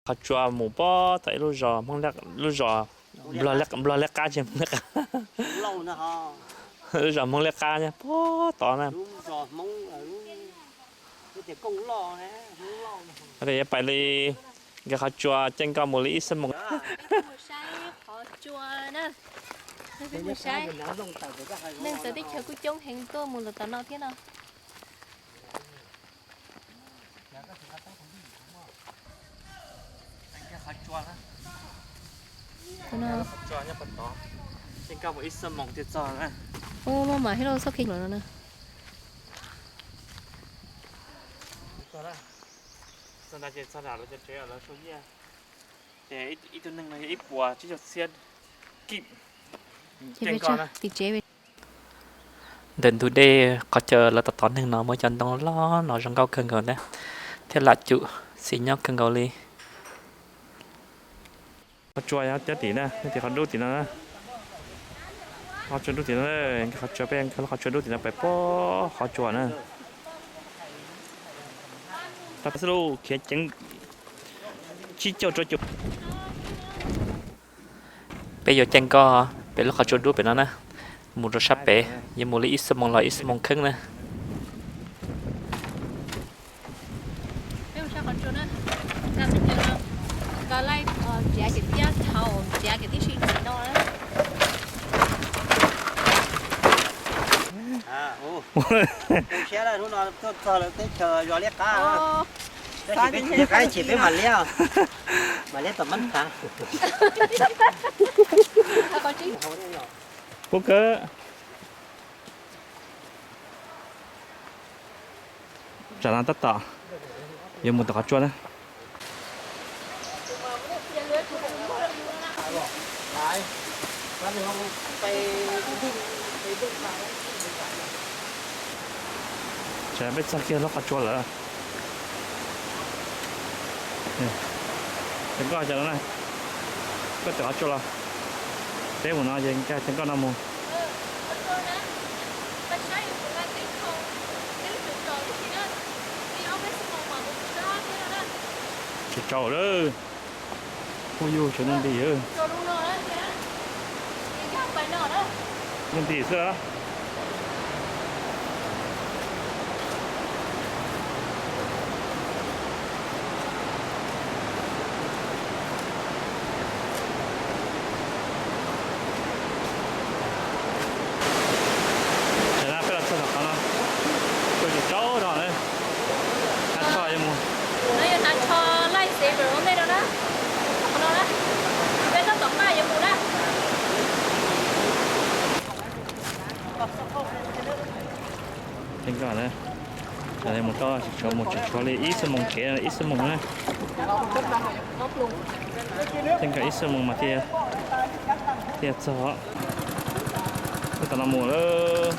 Qhov tsua mus puag tom ib lub zos, lub zos Nplog liab qab, tsis Nplog liab qab, lub zos Hmoob liab qab nyob puag tod na. Yuav pais li, nkag qhov tsua, Ceeb Nkauj mus li ib xuab moos. Neeg txawv teb chaws kuj coob heev tuaj mus lawm tom no thiab no. Ua mas hib los txoj kev no na. Txog nrad ces txog nram lawv cov tsev, lawv sau nyiaj. Ces ib tug neeg no yog ib puas tsib caug txhiab kib. Tim tsev. Ntawm ntug dej qhov chaw lawv tos tos neeg no muaj cov ntoo loj no zoo nkauj kawg nkaus na, thiab lam cum xis nyob kawg nkaus li. Qhov tsua yog tim na, tim qhov dub tim no na. Qhov tsua dub tim no, qhov tsua peb, qhov tsua dub tim no pem puag qhov tsua na. Tau xwb lauj, khiav ceev tsib caug rau caum. Peb yuav Ceeb Nkauj pem lub qhov tsua dub pem no na, mus rau sab pem, yuav mus li ib xuab moos los ib xuab moos kheeb na. Teb chaws liab qab, teb chaws liab qab ces peb mam liab, mam liab tom mab thav. Ub kawg. Tsam no tab tom yuav mus tom qhov tsua na. Tsam peb txog kiag lub qhov tsua lawm. Ces koj cov no na, koj tom qhov tsua los, peb mus no ces nkag ces koj no mus. Tsis tsaus lawm, kuj yug tsuav nuj nti. Nuj nti xwb. Tam no peb los txog tom qhov no, kuj tsis tsaus zog na. Hnav tsho yuav mus. No yog hnav tsho Life Saver ua ntej no na. Qhov no na, peb tab tom maj yuav mus na. Ces koj na, mus tau, mus tsuav li ib xuab moos kev, ib xuab moos na. Ces koj ib xuab moos mas thiaj, thiaj txog. Tab tom no mus lawm.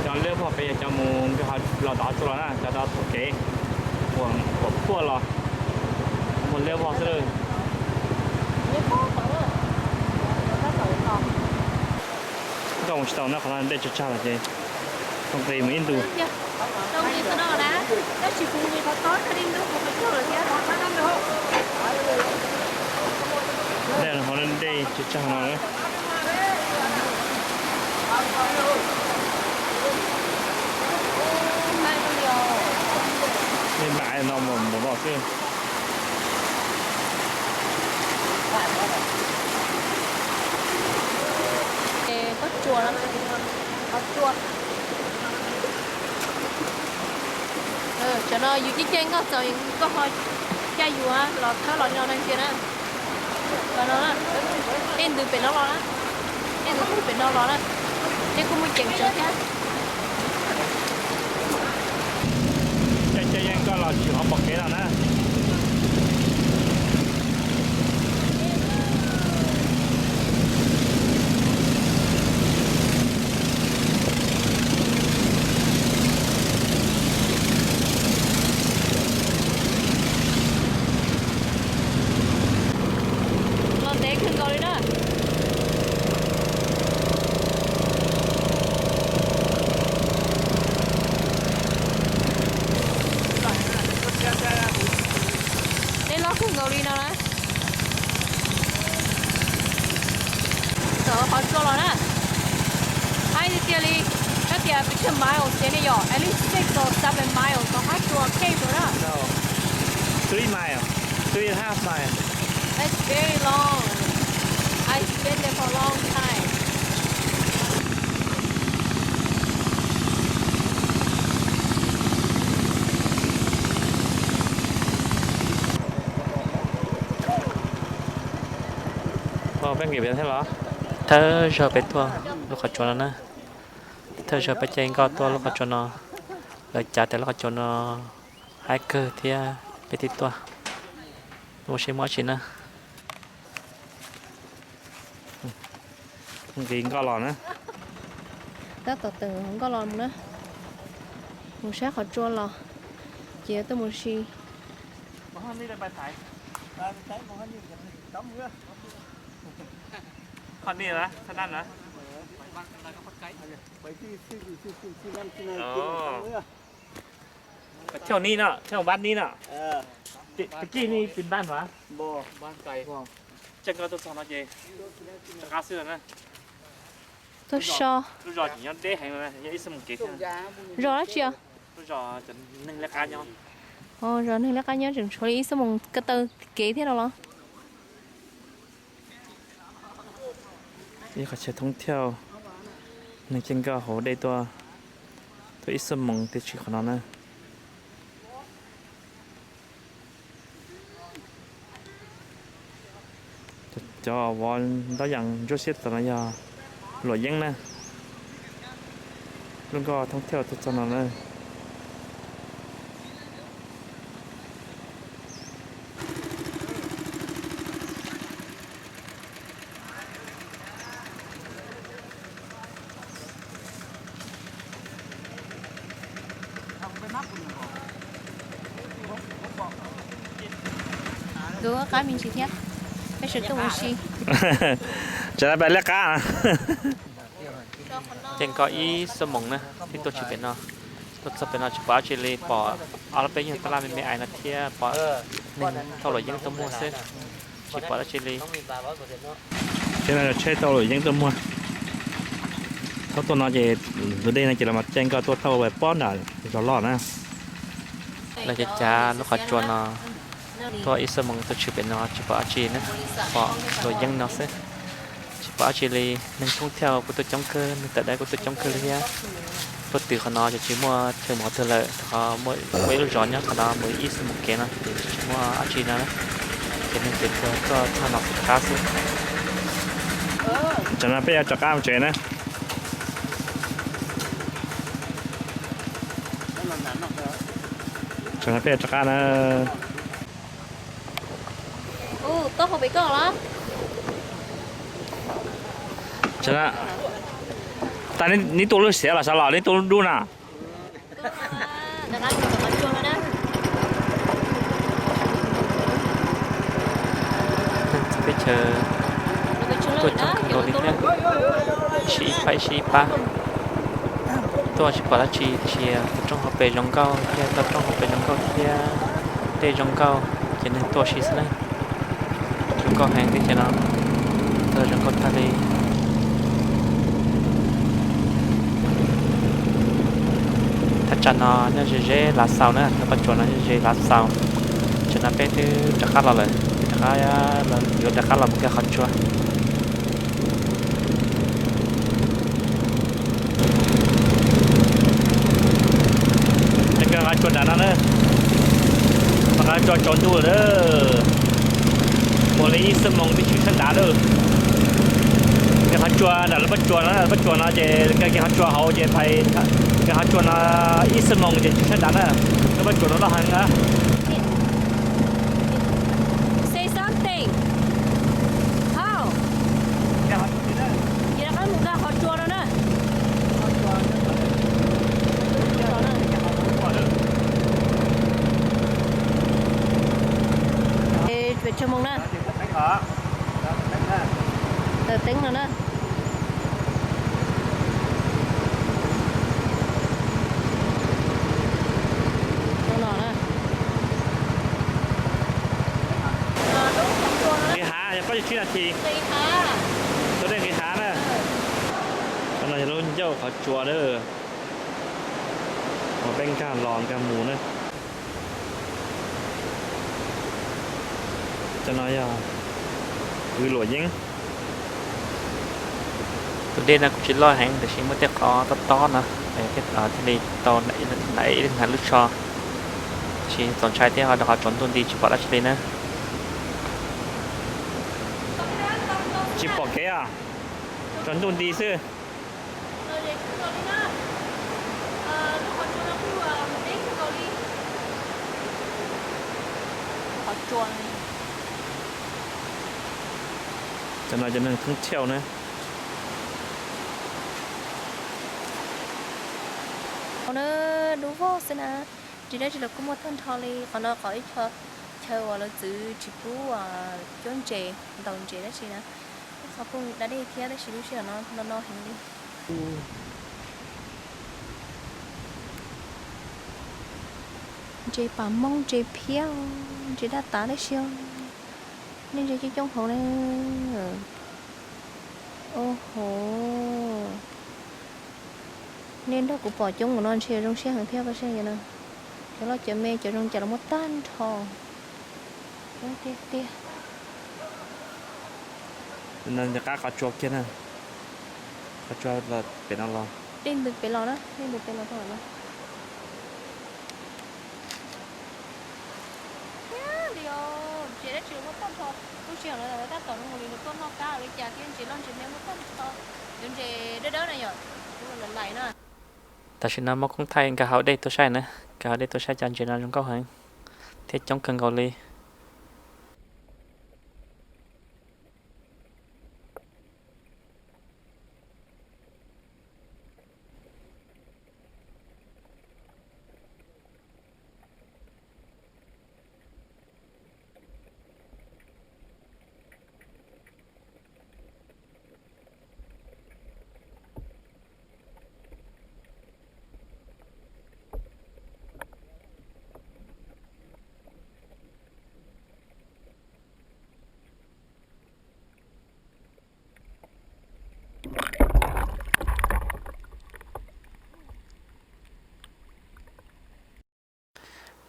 Cov liab vog pem yog cov mus nkag los tom qhov tsua los na, cov tau taug kev uas puag los, muaj liab vog xwb lawm. Nkauj mus tsis tau na, qhov no dej tsag tsag lawm ces tau nqis mus ib ntus. Dej no, dej tsag tsag no. Dej mam no mus mus los xwb. Qhov tsua, qhov tsua. Tam no yus caij caij nkoj txaus, koj ho caij yus los thawb los no ntsia na. Los no na, tej ntws pem no los na, tej ntws pem no los na, tej kuj muaj ceem tsawv thiab. Caij caij yeej nkoj los tsis hov pom kev no na. Los ntev kawg nkaus li na. Li no na, tawm qhov tsua los na, haib tiag tiag li, koj tias fifteen miles ces ne yom, at least six or seven miles rau qab tsua cave na. No, three mile, three and a half mile. That's very long. I been there for a long time. Peb nqis pem thiab los? Thawj zaug peb tuaj lub qhov tsua no na. Thawj zaug peb caij nkoj tuaj lub qhov tsua no. Lawv cav tias lub qhov tsua no haib kawg thiab peb thiaj tuaj. Mus seb muaj dab tsi na. Nqis nkoj los na. Tab tom tawm nkoj los mus na. Mus saib qhov tsua los ces tuaj mus si. Thiab ni no, thiab vaj ni no. Tag kis ni pis npaj mas. Ces nkoj tuaj txog no ces rov qab xwb na. Tuaj so. Lub zos tseem nyob deb heev, yog ib xuab moos kev thiab. Zos dab tsi? Lub zos cov neeg liab qab nyob. Zos neeg liab qab nyob tseem tshuav li ib xuab moos ko taw kev thiab no los? Ib qhov chaw thoob thiauj, neeg caij nkoj hauv dej tuaj, tuaj ib xuab moos thiaj tshwm qhov no na. Cov vov ntaub yas ntsuab xiab tom no yog luam yeeb na. Lub nkoj thoob thiauj tuaj txog no na. Nkawd qab me ntsis thiab, peb sawv tuaj ua si. Tsam no peb liab qab. Ces nkoj ib xuab moos na thiaj tuaj tshwm pem no. Tuaj txog pem no tsis pom dab tsi li, pom ob lub peb nyuag tab laj me me ais no thiab pom neeg thauj luam yeeb tuaj muag xwb, tsis pom dab tsi li. Ces no tsheb thauj luam yeeb tuaj muag. Thaum tuaj no ces tus dej no ces los mas caij nkoj tuaj thauj pob nram zos loj na. Lawv cav cav lub qhov tsua no tuaj ib xuab moos tuaj tshwm pem no tsis pom dab tsi na, pom luam yeeb no xwb, tsis pom dab tsi li. Neeg thoob thiauj kuj tuaj coob kawg, neeg tawm dawb kuj tuaj coob kawg li thiab. Tuaj twg qhov no ces tsis muaj chaw mus qhov twg lawm, rau qhov muaj ib lub zos nyob qhov no mus ib xuab moos kev no ces tsis muaj dab tsi no. Ces neeg ces tuaj txog no xwb rov qab xwb. Tsam no peb yuav rov qab mus tsev na. Tsam no peb yuav rov qab na. Tas neb tuaj lub siav los sav los neb tuaj lub dub na? Teb chaws tuaj coob kawg nkaus li thiab, sib ib pab sib ib pab. Tuaj tsis pom dab tsi, tiam sis tau roob hauv pes zoo nkauj thiab, tau roob hauv pes zoo nkauj thiab, dej zoo nkauj ces neeg tuaj ua si xwb na. Zoo nkauj heev li ces no, zoo nkauj tag li. Thaj tsam no nyob ze ze Lav Xaus na, lub pob tsuas no nyob ze Lav Xaus. Tsam no peb twb rov qab los lawm, rov qab los, yuav rov qab los mus kiag qhov tsua. Nkag qhov tsua nram no na, qhov tsua tsaus ntuj lawm, mus li ib xuab moos twb tshwm sab nrad lawm. Nkag qhov tsua nram lub pob tsuas no, pob tsuas no ces nkag kiag qhov tsua hauv ces pais, nkag qhov tsua no ib xuab moos ces tshwm sab nrad na. Lub pob tsuas no loj heev na. Say something. How? Ces rov qab mus nkag qhov tsua no na. Peb tsawg moos na? Tawm teeb no na. Tus no na. Tuaj dej nqis hav na. Cov no yog lub ncauj qhov tsua na. Uas peb nkag los nkag mus na. Cov no yog kwv luam yeeb. Tus dej no kuj tsis loj heev tiam sis muaj tej qhov tob tob no, thiaj li tau hnav ib leeg hnav lub tsho. Tiam sis txaus ntshai thiab ho rau qhov tsaus ntuj nti tsis pom dab tsi li na. Tsis pom kev os, tsaus ntuj nti xwb. Cov no cov neeg thoob thiauj na. Qhov no dub vog xwb na, ntsis dab tsi los kuj muaj tag nrho li. Qhov no qhov ib qho chaw uas lawv txwv tsis pub cuab ntses, ntaus ntses dab tsi na. Ib qhov pheej da dej thiab tab sis lub sij hawm no no no heev li. Ntses pam moob, ntses phiab, ntses daj tav tab sis nej ntses coob coob hauv na. Au hauv, nej nrog kuv pom coob mus no ntshe zoo siab heev thiab. Koj saib no, cov loj cov me cov zoo cas los muaj tag nrho. Coob tiag tiag. Qab qhov tsua kiag na, qhov tsua pem no los. Dej ntws pem los na, dej ntws pem los rau no. Thiab li os, ntses dab tsi muaj tag nrho. Lub sij hawm no tab tom zoo li nws tuaj noj kab li cas thiab, ntses loj ntses me muaj tag nrho. Cov ntses dawb dawb na yom, lais lais na. Tam sim no muab koob thaij nkag hauv dej tuaj saib na, nkag hauv dej tuaj saib cov ntses no zoo nkauj heev thiab coob kawg nkaus li.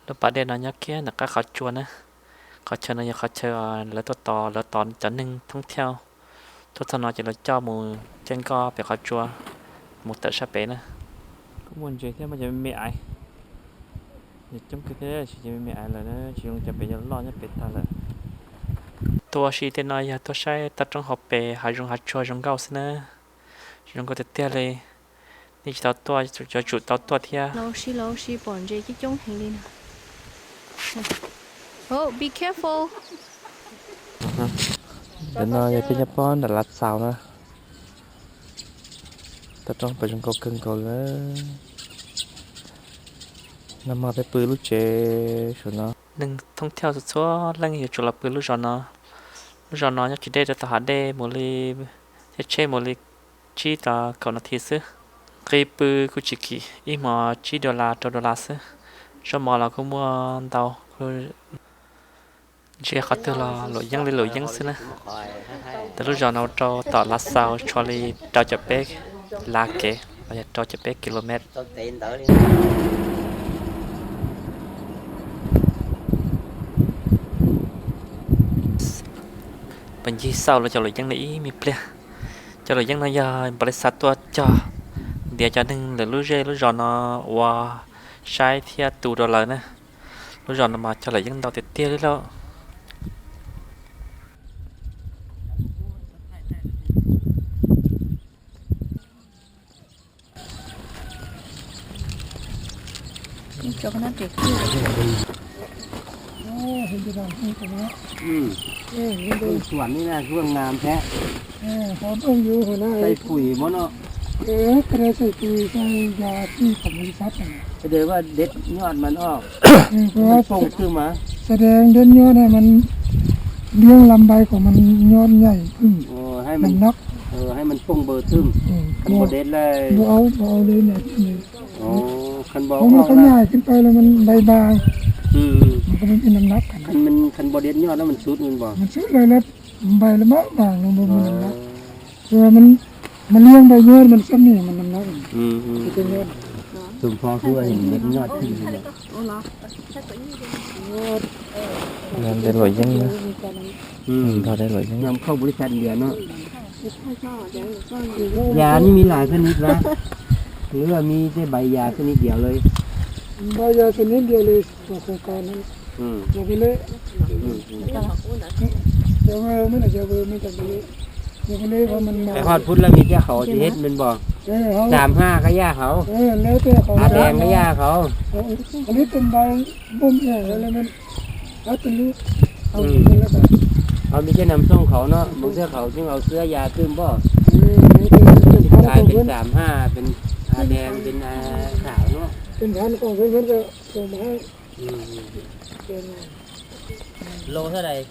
Lub pas dej no nyob kiag nram qab qhov tsua na. Qhov chaw no yog qhov chaw lawv tuaj tos, lawv tos cov neeg thoob thiauj tuaj txog no ces lawv coj mus caij nkoj pem qhov tsua mus tawm sab pem na. Kuj muaj ntses thiab, muaj cov me me aiv, coob kawg thiab, tsis cov me me aiv lawm na, tsis zoo cov pem, yog loj nyob pem tag lawm. Tuaj ua si tej no yog tuaj saib toj roob hauv pes hav zoov hav tsuag zoo nkauj xwb na. Zoo nkauj tiag tiag li. Nej tsis tau tuaj yuav tsum tau tuaj thiab. Los ua si los ua si pom ntses coob coob heev li no. Oh, be careful. Ntawm no yog peb nyob pob nram Lav Xaus na. Toj roob pem zoo nkauj kawg nkaus li. Nag hmo peb pw lub tsev saum no. Neeg thoob thiauj txhua txhua leej yuav tsum los pw lub zos no. Lub zos no nyob kwv dej rau tom hav dej mus li, caij tsheb mus li tsib rau kaum nas this xwb. Nqi pw kuj tsis kim, ib hmos tsib dollar rau dollar xwb. Zaub mov los kuj muaj ntau. Ntsia qhov twg los luam yeeb li luam yeeb xwb na. Ntawm lub zos no rau tom Lav Xaus tshuav li rau caum peb lab kev los yog rau caum peb kilomet. Puas ncig xauj lawv cov luam yeeb no ib me pliag. Cov luam yeeb no yog npam li xav tuaj cog ntiav cov neeg lwm lub zej lub zos no ua saib thiab tu rau lawv na. Lub zos no mas cog luam yeeb ntau tiag tiag li lauj. Xoom no, tsis pum mog no. Ua dej nyoj mas noj, xav dees dej nyoj na, mas liab lam npai kom mas nyoj nyais phwj, mas noj, npau au li na. Khov nyais kheev pab los mas npai npai, mas kheev noj, mas xub lawm lawm. Npais li mas mas no mas nam nam. Mas liag npais nyob mas xab nim mas nam nam. Tus pho kuj nyob tim li. Npog dej luam yeeb na. Npog dej luam yeeb. Yas ni me lais xab nim vas, lub me tej npais yas xab nim diav li. Npais yas xab nim diav li. Hos pub laj me tej qhov tsis hej me npog. Xam haj koj yaj hauv, a dees koj yaj hauv. Hos me tej nam xooj qhauv no mus tej qhauv tseeb laus xwb yas twj npog. Kais pes xam haj, pes a dees, pes kham no. Los thaj dais?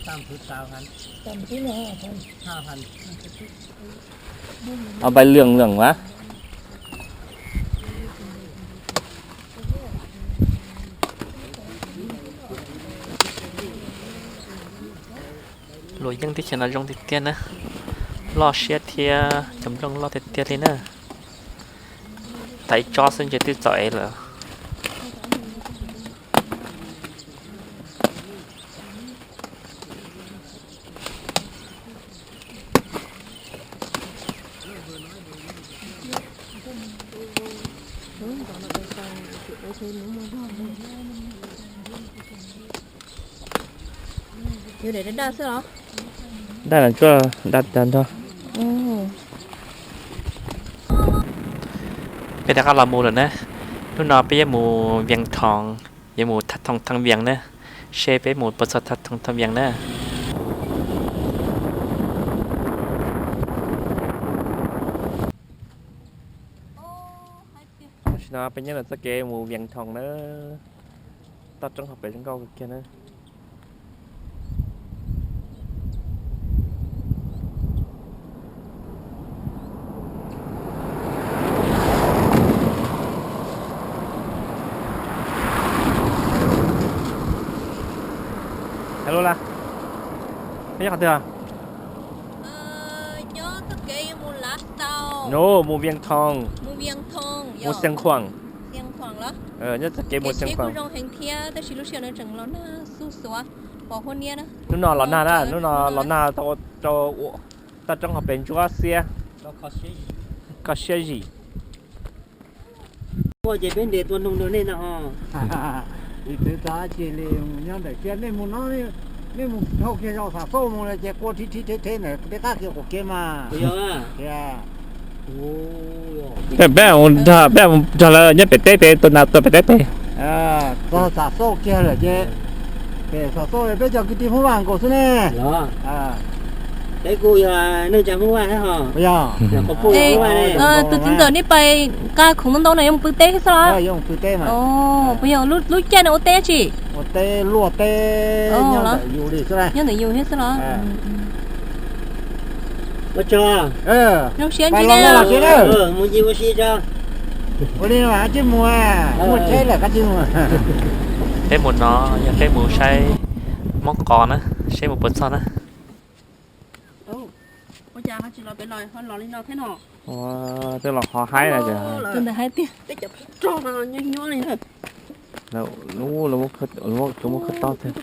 Tam xwb tau han. Tam xwb tau han. Tam xwb tau han. Ob npaim lwm lwm mas. Luam yeeb teb chaws no zoo tiag tiag na. Loj siab thiab cov nplooj loj tiag tiag li na. Thaij tsob xwb ntshe twb txaus ev lawm. Yus daim daj daj xwb los? Daj los tsuaj daj tag nrho. Peb rov qab los mus lawm na. Hnub no peb yuav mus Vias Thoos, yuav mus Thaj Thoos Thaj Vias na. Seb peb mus puas txog Thaj Thoos Thaj Vias na. Tam sim no peb nyob ntawm txoj kev mus Vias Thoos na. Toj roob hauv pes zoo nkauj kawg kiag na. Hello las, peb nyob qhov twg? Mus Vias Thoos, mus Xeev Khuam. Nyob txoj kev mus Xeev Khuam. Hnub no los nag na, hnub no los nag rau toj roob hauv pes ntsuab xiab, kho siab zim. Ua ces peb ntes tua noog rau nej no. Tsis txawv txav tsis li, nyob ntawm kiag nej mus no, nej mus dhau kiag zaum Xam Xauj mus ces kua rhib rhib rheb rheb ntawm peb qab kiag quav kev mas. Peb, peb mus nrog lawv nyob pem teb pem, tua nas tua pem teb pem. Txog Xam Xauj kiag lawm ces, pem Xam Xauj peb cov kwv tij Hmoob Vaj nkaus xwb ne. Peb kuj yog neej tsa Hmoob Vaj thiab ho. Yog. Tus txiv ntxawm nej pais nqa khoom ntau ntau no yuav mus pw teb xwb los? Puas yog lub caij no ua teb tsi? Ua teb luaj teb, nyob ntawm yus li xwb, nyob ntawm yus thiab xwb los? Ua tsaug. Zoo siab ntsis na. Mus ncig ua si tso. Ua li no ces mus, muaj tsheb lawm koj cia li mus. Peb mus no yog peb mus saib Moob Qos na, seb mus puas txog na. Ua cas ho tsis los pem no, ho los li no thiab no? Ua, twb los qhov haib na. Tus ntawd haib tiag. Peb cov phab rog no nyob nyob li na. Lawv muab khawb tau thiab.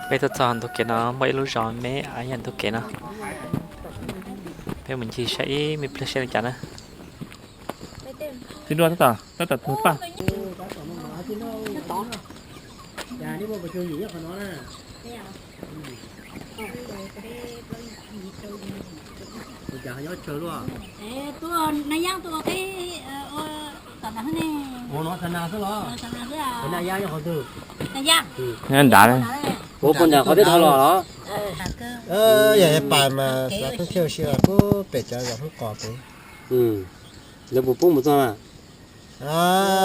Peb tuaj txog ntug kev no muaj ib lub zos me me ib yam ntug kev no. Peb mus ncig saib ib me pliag seb li cas na. Txiv Duaj tab tom, tab tom tuag paj. Nyob nrad. Ua puas ntawm qhov peb dhau los los? Yog pais mas xav pheej thiaj si kuj pem cov zos Hmoob Qos pem. Lawv puas pub mus txog na?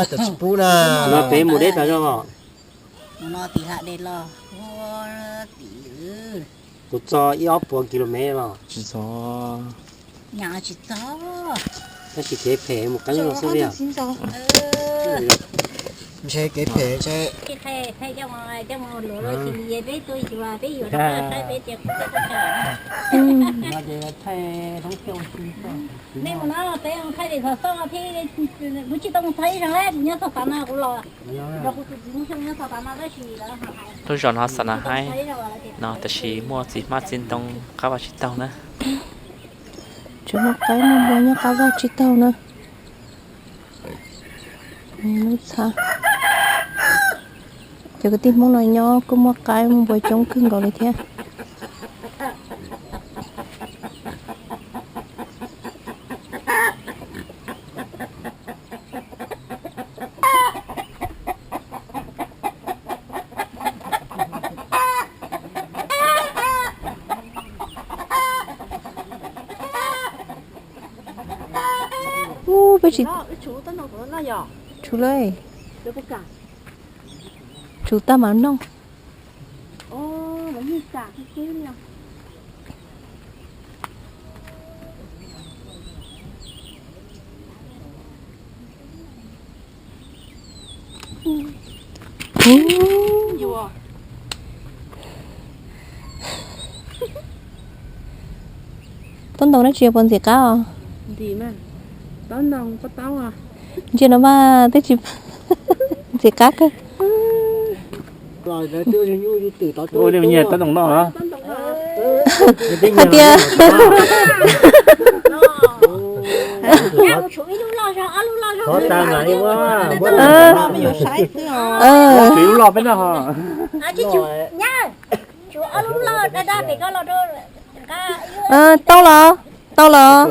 Cov tsis pub na. No pem mus deb tas zog os. Mus txog ib ob puas kilomev los? Tsis txog. Nyam tsis txog. Tab sis kev phem mus qeeb no xwb li os. Ntshe kev phem ntshe. Lub zos no Xab Na Haib no tab sis muaj txiv hmab txiv ntoo qab vaj tsis taug na. Tseem muaj qaib muaj npua nyob qab vaj tsis taug na. Lub txhab, cov kwv tij Hmoob no nyob kuj muaj qaib muaj npua coob kawg nkaus li thiab. Ub, peb tsis, tshuv lawm, tshuv tag mam noj. Taub ntoo dab tsi puas ntxim qab os? Ntsia no mas twb tsis ntxim qab kawg. Nyiam taub ntoo no. Hais tias tau los, tau los.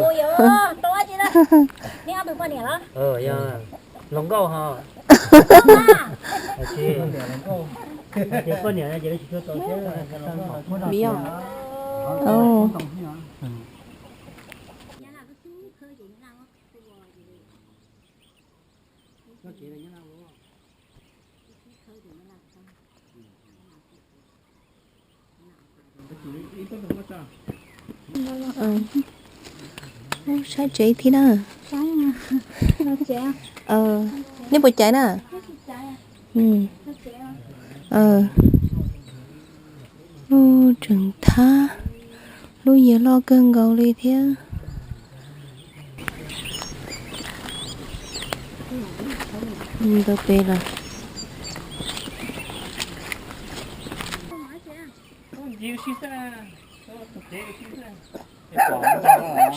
Saib tsev thiab na. Nej puas caiv na? Tseem thab, lub yias loj kawg nkaus li thiab. Ntawd pem lawm.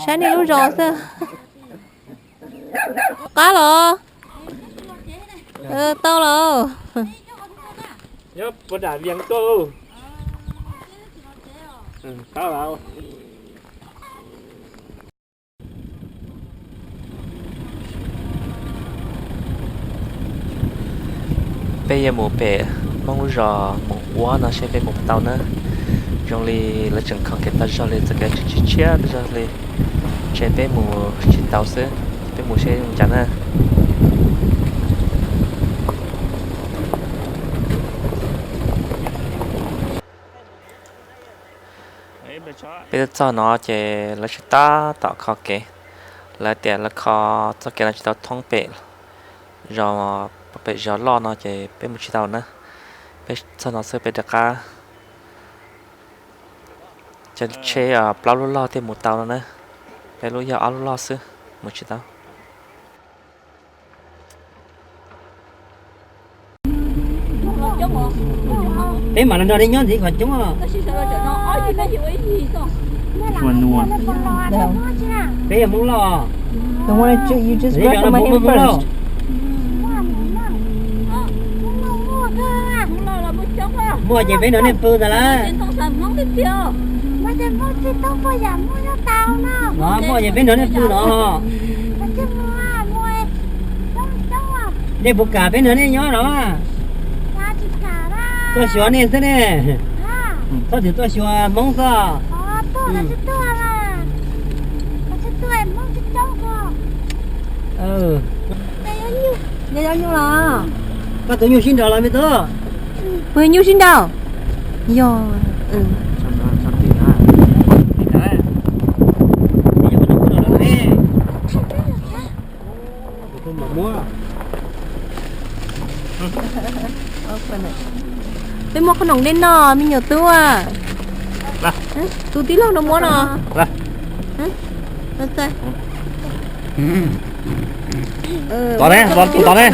Saib nej lub zos xwb. Qab los? Tau los. Peb yuav mus pem Hmoob lub zos mus ua no seb peb mus puas tau na. Zoo li lawv tseem kho kev tag zog li, txoj kev tseem tshiab tag zog li, ntshe peb mus tsis tau xwb. Peb mus seb zoo cas na. Peb tuaj txog no ces lawv tsis tab tom kho kev. Lawv tias lawv kho txoj kev no tsis tau thoob pem zos, pem zos loj no ces peb mus tsis tau na. Peb txog no xwb peb rov qab. Cov tsheb plaub lub log thiaj mus tau no na. Peb lub yog ob lub log xwb, mus tsis tau. Peb mam li nrog nej nyob ntxiv kom coob os. Peb yog Hmoob Lauj. Muaj ces peb nrog nej pw ntag lauj. Muaj ces peb nrog nej pw no. Nej puas kam peb nrog nej nyob no? Tuaj xyuas nej xwb ne. Txhob txwm tuaj xyuas Hmoob xwb. Koj tus nyuj sib nraus los me tub? Puas yog nyuj sib nraus? Yog. Noj dej no me nyuam tub. Tus tij laug no muab no. Tos ne, tos ne.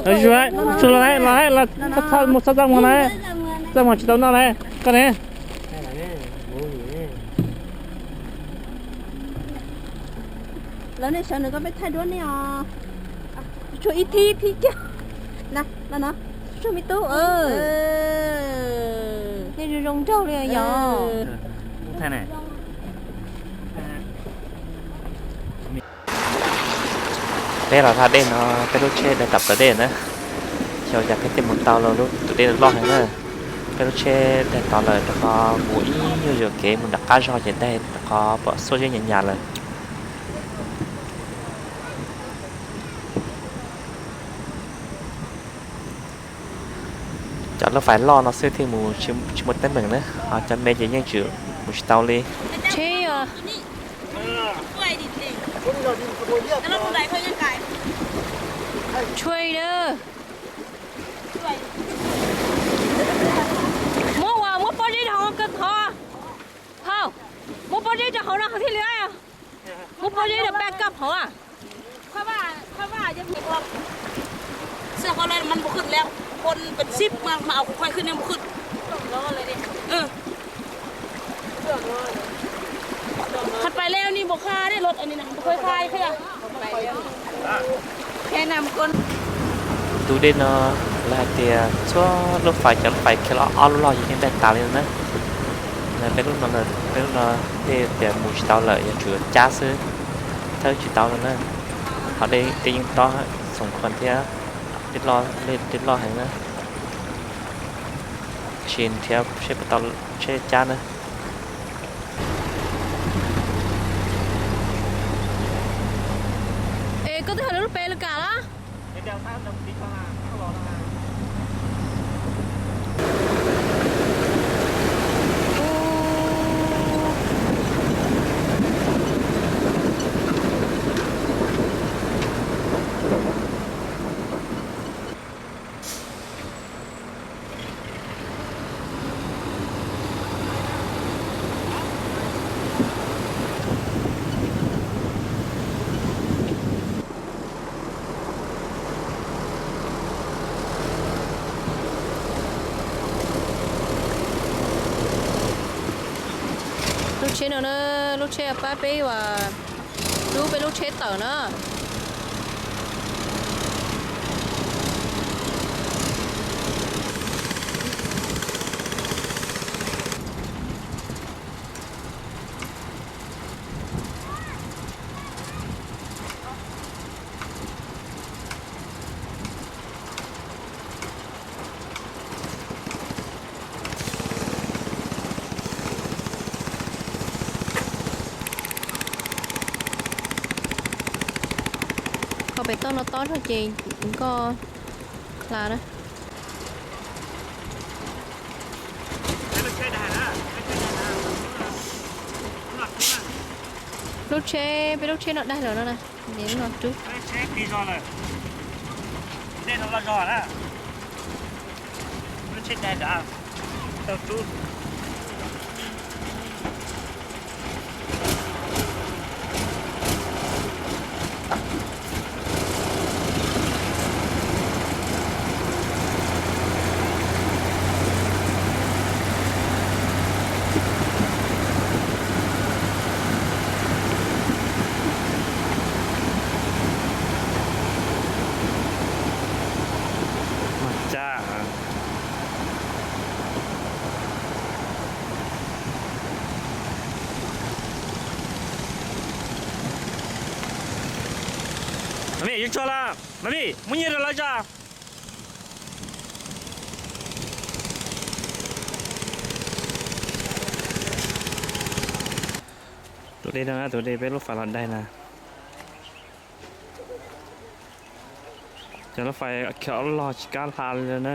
Los, los, los, los, mus txog txaj muag na. Txaj muag tsis tau noj na. Koj ne? Lawv nej sawv nws koj peb thaij duab nej os. Tshuav ib thib, ib thib kiag. Na, no, tshuav me tub. Nej zoo zoo nraug li yog. Peb los tag dej no, peb lub tsheb daig tau plaws dej na. Xyov cas peb thiaj mus tau los lub tus dej loj heev na. Peb lub tsheb daig tau lawm rau qhov mus ib nyuag zos kev mus nram qab zog ces daig rau qhov pom xuab zeb nyas nyas lawm. Cov lub fais loj no xwb thiaj mus tsis muaj teeb meem na, ho cov me ces yeej tseem mus tsis tau li. Tshuav na. Muab ua, muab pob zeb rau hauv ko thov. Hauj, muab pob zeb rau hauv no thiaj li. Muab pob zeb rau peb koj hauv. Tab sis mas nws mus khwb lawm, phone pem sib mas mas au khwb khwb nws mus khwb. Qhov pais lawm nws mus qha dej los nws mus khwb qha. Tus dej no lawv hais tias txhua lub fais, cov lub fais khiav los ob lub log yeej daig tas li no na. Peb lub no, peb lub no dej tias mus tsis tau lawm, yuav tsum cab xwb, thawb tsis tau no na. Ho dej yeej tob xoom khuas thiab, dej loj heev na. Tab sis nrhiav seb puas tau tsheb cab na. Es koj twb hais lub pes lus kam los? Lub tsheb no na, lub tsheb pab peb ua rub peb lub tsheb tawm na. Qhov pem toj no tob zog ces nkoj hla na. Lub tsheb, peb lub tsheb no daig lawm no na, no rub. Mami, yuav tsuag lawm. Mami, muab nyiaj rau lawv tso. Tus dej no, tus dej peb lub fais los daig na. Cov lub fais khiav ob lub log tsis kam hla li na.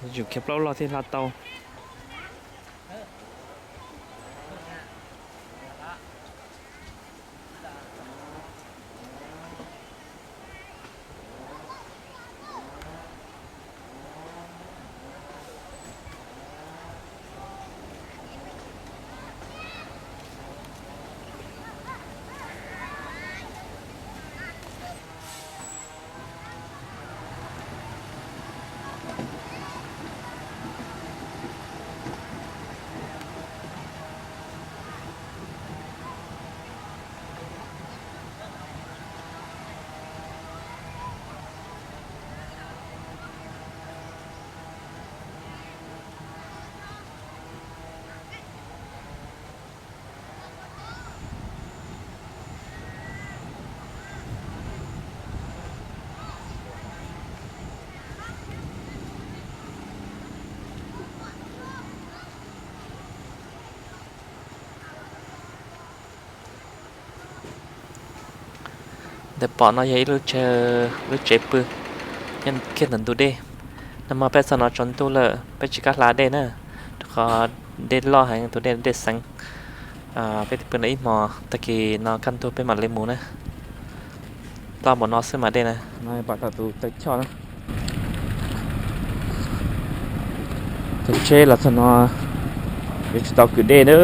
Yuav tsum khiav plaub lub log thiaj hla tau. Ntawm pom no yog ib lub tsev, lub tsev pw nyob kiag ntawm ntug dej. Nag hmo peb txog no tsaus ntuj lawm, peb tsis kam hla dej na, rau qhov dej loj heev, tus dej dej xeev. Peb twb pw no ib hmos, tag kis no kaj ntug peb mam li mus na. Loj npaum no xwb mas dej na. Pom tau tus taw choj na. Cov tsheb los txog no yuav tsis tau kwm dej na.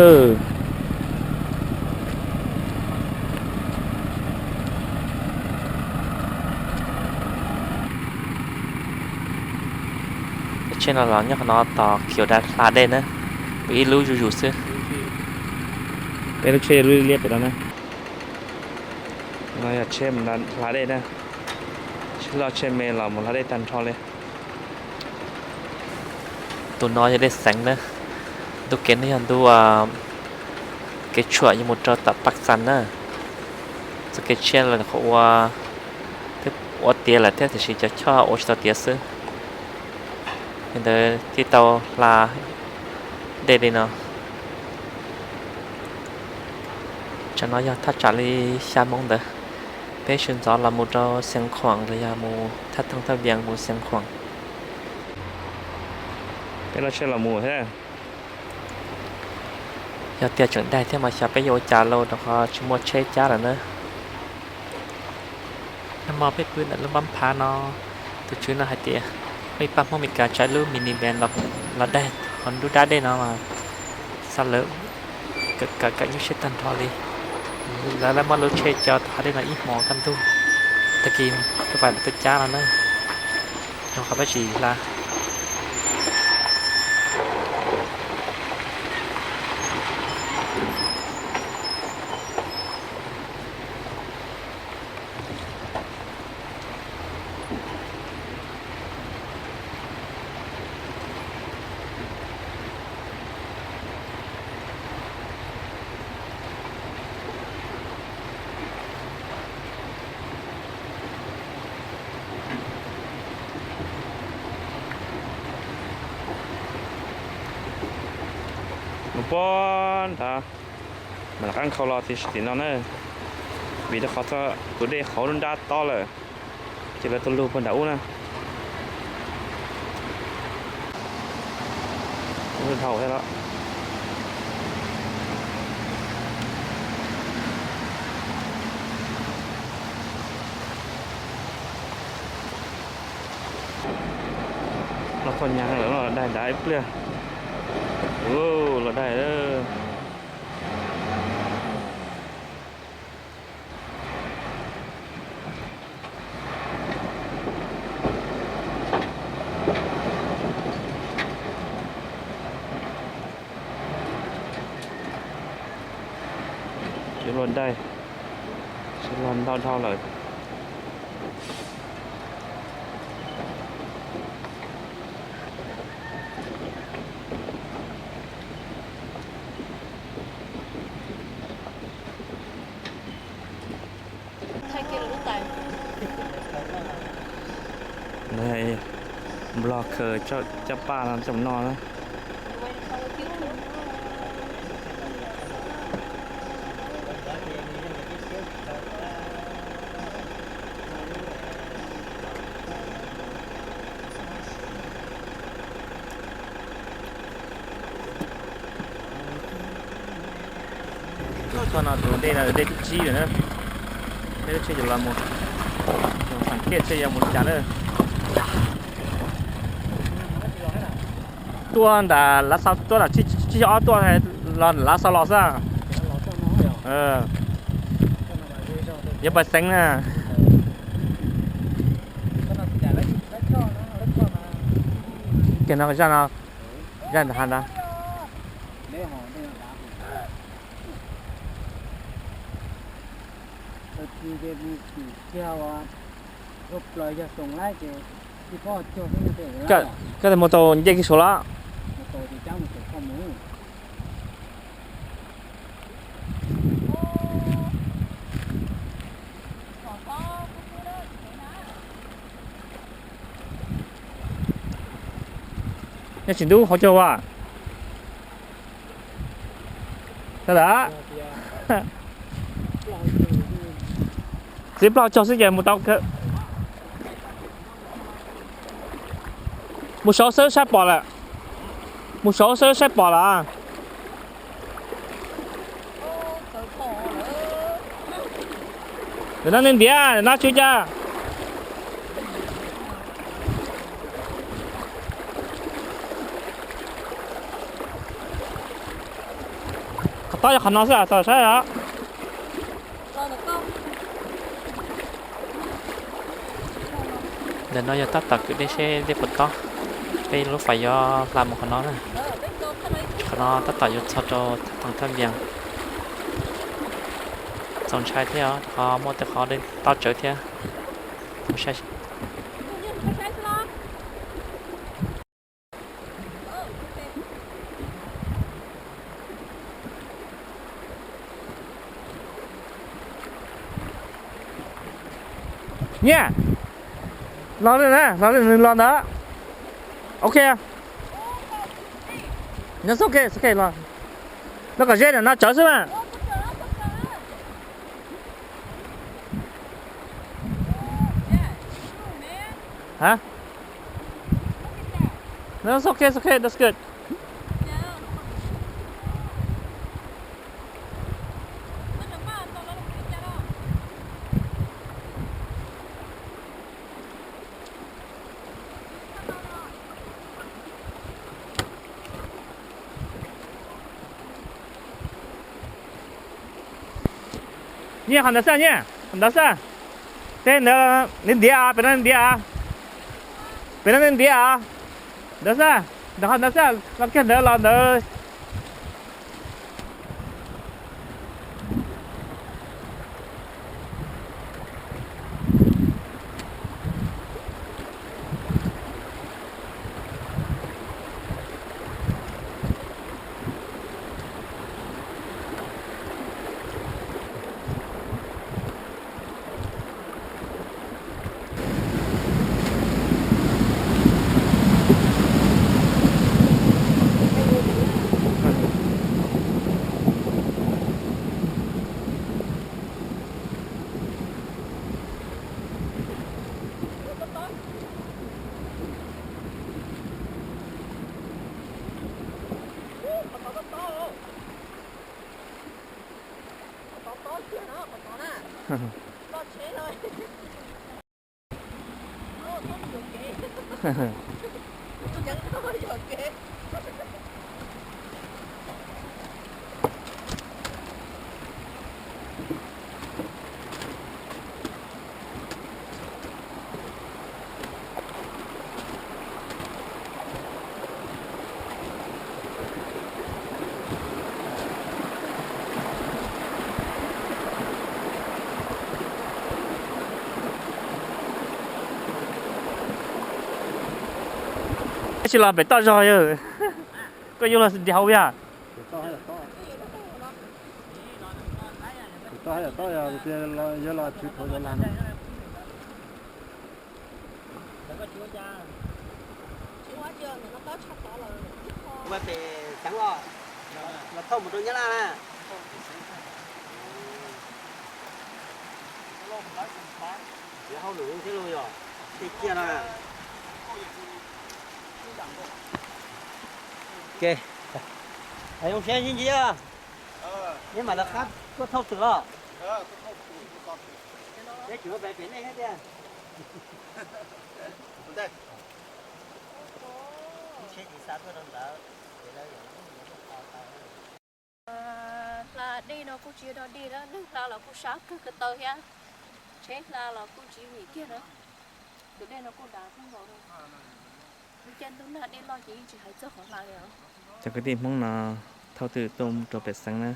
Cov tsheb no los nyob qhov no tos khiav dav hla dej na. Pw ib lub zuj zus xwb. Peb lub tsheb lub liab pem no na. No yog tsheb mus hla dej na. Tsheb loj tsheb me los mus hla dej tag nrho li. Tus no yog dej xeev na. Ntu kev no yog ntu kev tshuam yuav mus rau tom Paj Xas na. Txoj kev tshiab los qhov ua, twb ua tiav lawm thiab tiam sis cov choj ua tsis tau tiav xwb. Li ntawd thiaj tau hla dej li no. Tsam no yog thaj tsam li xya moo ntawd, peb sawv ntxov los mus rau Xeev Khuam los yog mus thaj Thaj Vias mus Xeev Khuam. Peb lub tsheb los mus thiab. Yog tias tseem daig thiab mas xyov peb yuav ua cas lauj, rau qhov tsis muaj tsheb cab lawm na. Nag hmo peb pw ntawm lub npab phav no, tus tswv no hais tias muaj ib pab Hmoob Amelikas tsav lub mini van los daig hauv nruab dab dej no mas xa lawv kawm kawm nyuaj siab tag nrho li. Lawv muab lub tsheb coj taug hav dej no ib hmos kaj ntug, tag kis rau pais lawv tuaj cab no na, rau qhov peb tsis hla. Mus pog nrad, mam rov qab nkhaus los tim no na, vim rau qhov txoj kwv dej qhov lub nrab tob lawm, ces lawv tuaj lug puag nram ub na. Dhau thiab los. Los txog nyab lawm, los daig nrad ib pliag. Los daig. Tsis los daig, tsis los ntau dhau lawm. Nplog khaws caj paj no coj mus noj na. Txog no tus dej no dej thib tsib lawm na. Peb lub tsheb yuav los mus, xam kiaj seb yuav mus li cas na. Tuaj nram Lav Xaus tuaj, tsib caug ob tuaj los Lav Xaus los xwb. Yuav pais xeev na. Kiag no zaj no, zaj nram hav ntawd. Koj tes mus tau nce kiag saud los? Nej tsis ntub hauv caug as? Tau lawm. Txiv plaub caug xwb ces mus tau. Mus saud xwb saib pom lawm. Mus saud xwb saib pom lawm. Ntawm no nej ntiav, ntawm no tsw ca. Qhov tob yog qhov no xwb, txog saib os. Ntawm no yog tab tom kwv dej seb dej puas tob. Peb lub fais yuav hla mus qhov no na. Qhov no tab tom yuav txog rau thaj toom thaj npias. Txaus ntshai thiab os, qhov muaj tej qhov dej tob tsawv thiab. Nyiaj, los li na, los li nws los ntawd. Ok. No, ok, ok, los. Los kom ze ntawm no tsawv xwb mas. Hả? No, it's okay, it's okay, that's good. Nyiaj, qhov ntawd xwb Nyiaj, qhov ntawd xwb. Tej ntawd ntiav ntiav, pem no ntiav, pem no ntiav. Ntawd xwb, ntawd qhov ntawd xwb, los kiag ntawd los ntawd. Tsis los pem toj zog yog, koj yuav los nrhiav hauv yog. Yog los tswv thaum yog las no. Ua pem xeev los, los thauj mus rau Nyab Laj na. Hauj lwm thiab los yog tej ciaj no. Zoo siab ntsis ntsis, neb mam lawv qab tuaj thauj twm los. Peb tseem ua pem nej thiab tiag. Tsheb tsis xa tuaj rau ntawd, ces lawv yuav tau tau. Hla dej no kuj tsis yog dog dig na, neeg hla los kuj sab kawg ko taw thiab, tsheb hla los kuj tsis vim kiag na. Tus dej no kuj dav kawg nkaus li. Lub caij ntuj nag dej loj ces yeej tsis hais txog qhov hla li os. Cov kwv tij Hmoob no thauj twm tuaj rau pem xeev na,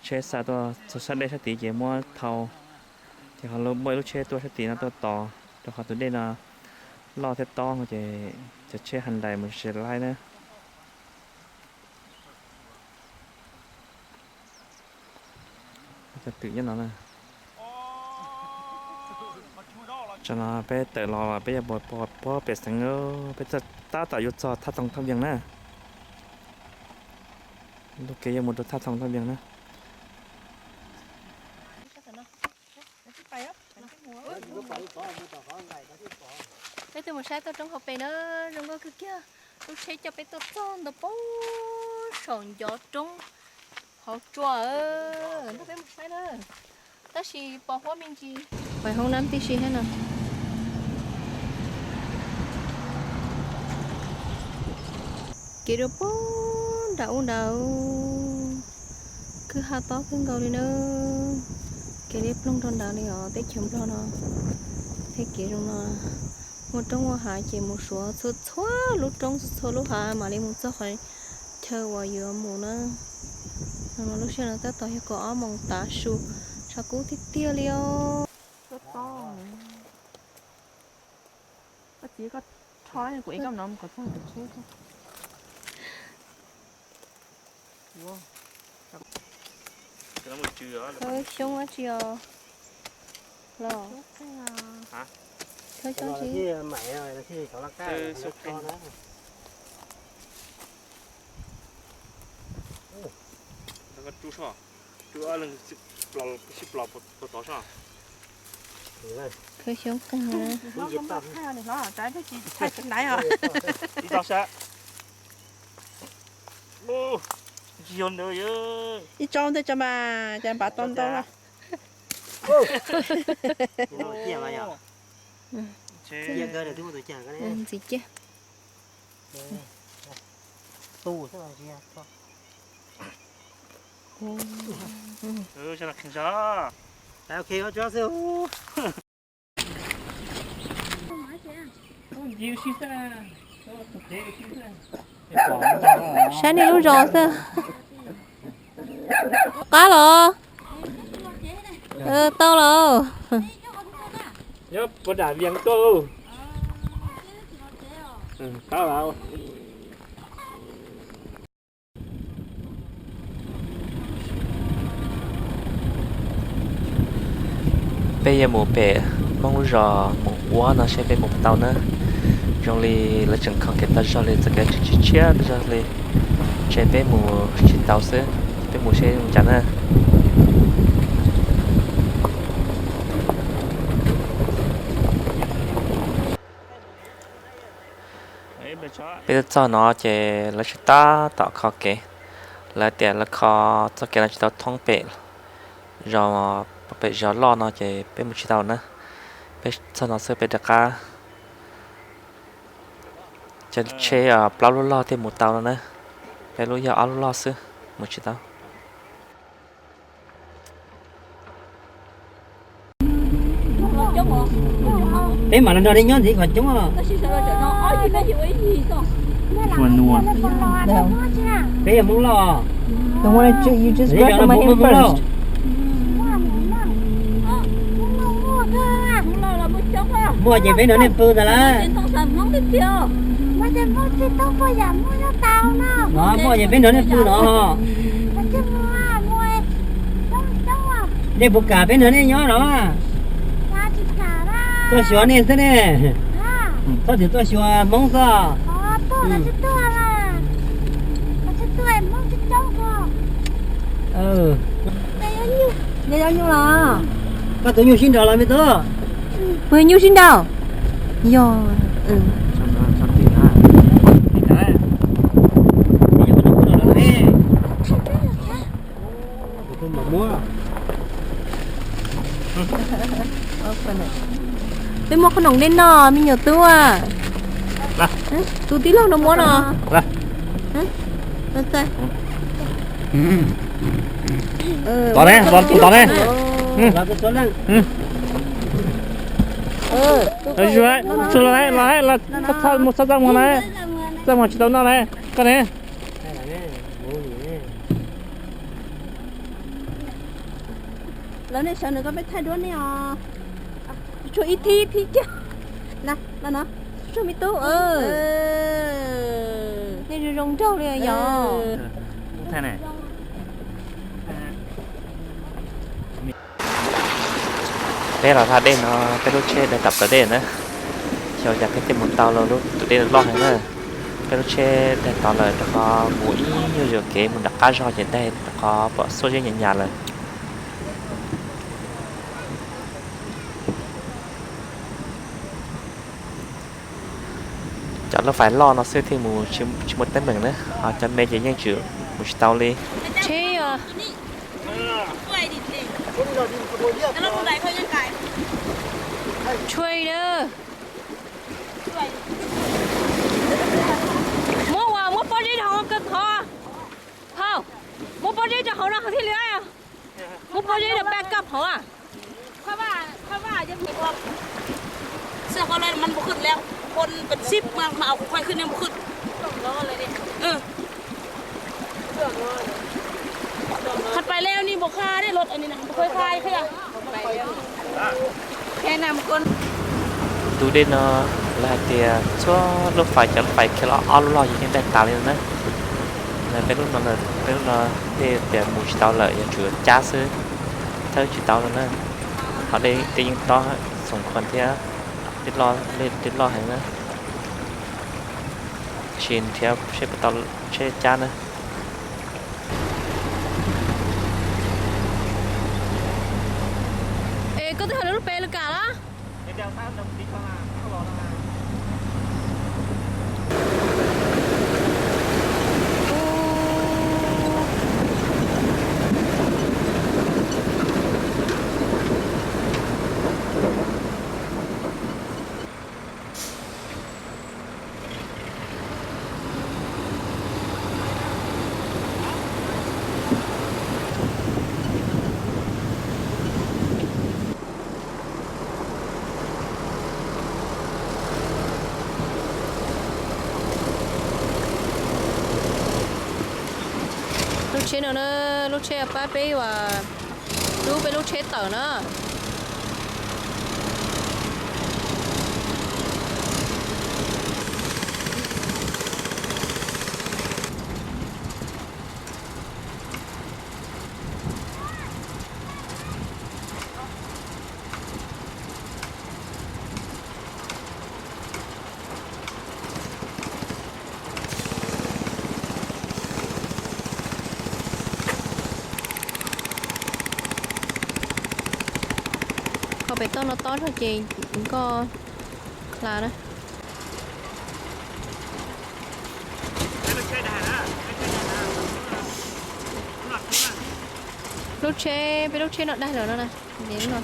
tsheb xa tuaj txog sab dej sab tid ces muab thau, ces ho muaj ib lub tsheb tuaj sab tid no tuaj tos, rau qhov tus dej no loj thiab tob ces cov tsheb Hyundai mus tsis laib na. Cov twm nyob no na. Tsam no peb tawm los peb yuav mus pog pem xeev, peb tab tom yuav txog thaj Thoo Thaj Npias na. Lub kev yuav mus rau thaj Thoo Thaj Npias na. Saib toj roob hauv pes na, zoo nkauj kawg kiag. Lub tsheb coj peb tuaj txog nta pab saum ncov roob hauv tsua. Nrog peb mus saib na. Tab sis pos huab me ntsis. Pais hoob nab tib si thiab no. Kev rau pem nram ub nrad, kwj ha tob kawg nkaus li na. Kev liab ploog rau nrad li os, teb chaws Nplog no. Tej kev zoo no muaj roob muaj hav ces mus suav txhua txhua lub roob txhua txhua lub hav mam li mus txog qhov chaw uas yuav mus na. Lub sij hawm no tab tom yog kaum ob moos tav su, tshav kub tiag tiag li os. Khawb xyoob dab tsi os? Los khawb xyoob tsi? Khawb xyoob qeeg na. Ib tsob ntej tso mas cas npav tau ntau. Ntxiv ciaj. Saib nej lub zos xwb. Qab los? Tau los. Nyob puas dam vias tuaj. Qab los. Peb yuav mus pem Hmoob lub zos mus ua no seb peb mus puas tau na. Zoo li lawv tseem kho kev tag zog li, txoj kev tseem tshiab tshiab zog li, ntshe peb mus tsis tau xwb. Peb mus seb zoo cas na. Peb tuaj txog no ces lawv tsis tab tom kho kev, lawv tias lawv kho txoj kev no tsis tau thoob pem zos, pem zos loj no ces peb mus tsis tau na. Peb txog no xwb peb rov qab. Cov tsheb plaub lub log thiaj mus tau no na, peb lub yog ob lub log xwb, mus tsis tau. Peb mam li nrog nej nyob ntxiv qhov coob os. Peb yog Hmoob Lauj. Muaj ces peb nrog nej pw ntag lauj. Muaj ces peb nrog nej pw no. Nej puas kam peb nrog nej nyob no? Tuaj xyuas nej xwb ne. Txhob tias tuaj xyuas Hmoob xwb. Koj tus nyuj sib nraus los me tub? Puas yog nyuj sib nraus? Yog. Peb muab qhob noom dej noj me nyuam tub. Tus tij laug no muab no. Tos ne, tos ne. Los, los, los, los, mus txhob txaj muag na, txaj muag tsis tau noj na, koj ne. Lawv nej sawv nws koj peb thaij duab nej os. Tshuav ib thib ib thib kiag. Los no, tshuav me tub. Nej zoo zoo nraug li yog. Peb los txog dej no, peb lub tsheb daig tom plawv dej na. Xyov cas peb thiaj mus tau lub tus dej loj heev na. Peb lub tsheb daig tod lawm rau qhov mus ib nyuag zos kev mus nram qab zog ces daig rau qhov pom xuaj zeb nyas nyas lawm. Cov lub fais loj no xwb thiaj mus tsis muaj teeb meem na, ho cov me ces yeej tseem mus tsis tau li. Tsheb, tshua na. Muab ua, muab pob zeb rau hauv ko thov. Hauj, muab pob zeb rau hauv no thiaj li. Muab pob zeb rau pab koj hauv. Tus dej no lawv hais tias txhua lub fais, cov lub fais khiav los ob lub log yeej daig tas li no na. Peb lub no, peb lub no dej tias mus tsis tau lawm, yuav tsum cab xwb, thawb tsis tau no na. Ho dej yeej tob xoom khuam thiab, dej loj heev na. Tab sis nrhiav seb puas tau tsheb cab na. Es koj twb hais lub pes lawm kam los? Lub tsheb no na, lub tsheb pab peb ua, rub peb lub tsheb tawm na. Qhov pem toj no tob zog ces nkoj hla na. Lub tsheb, peb lub tsheb no daig lawm no na, lub no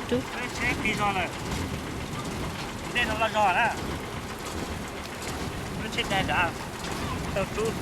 rub.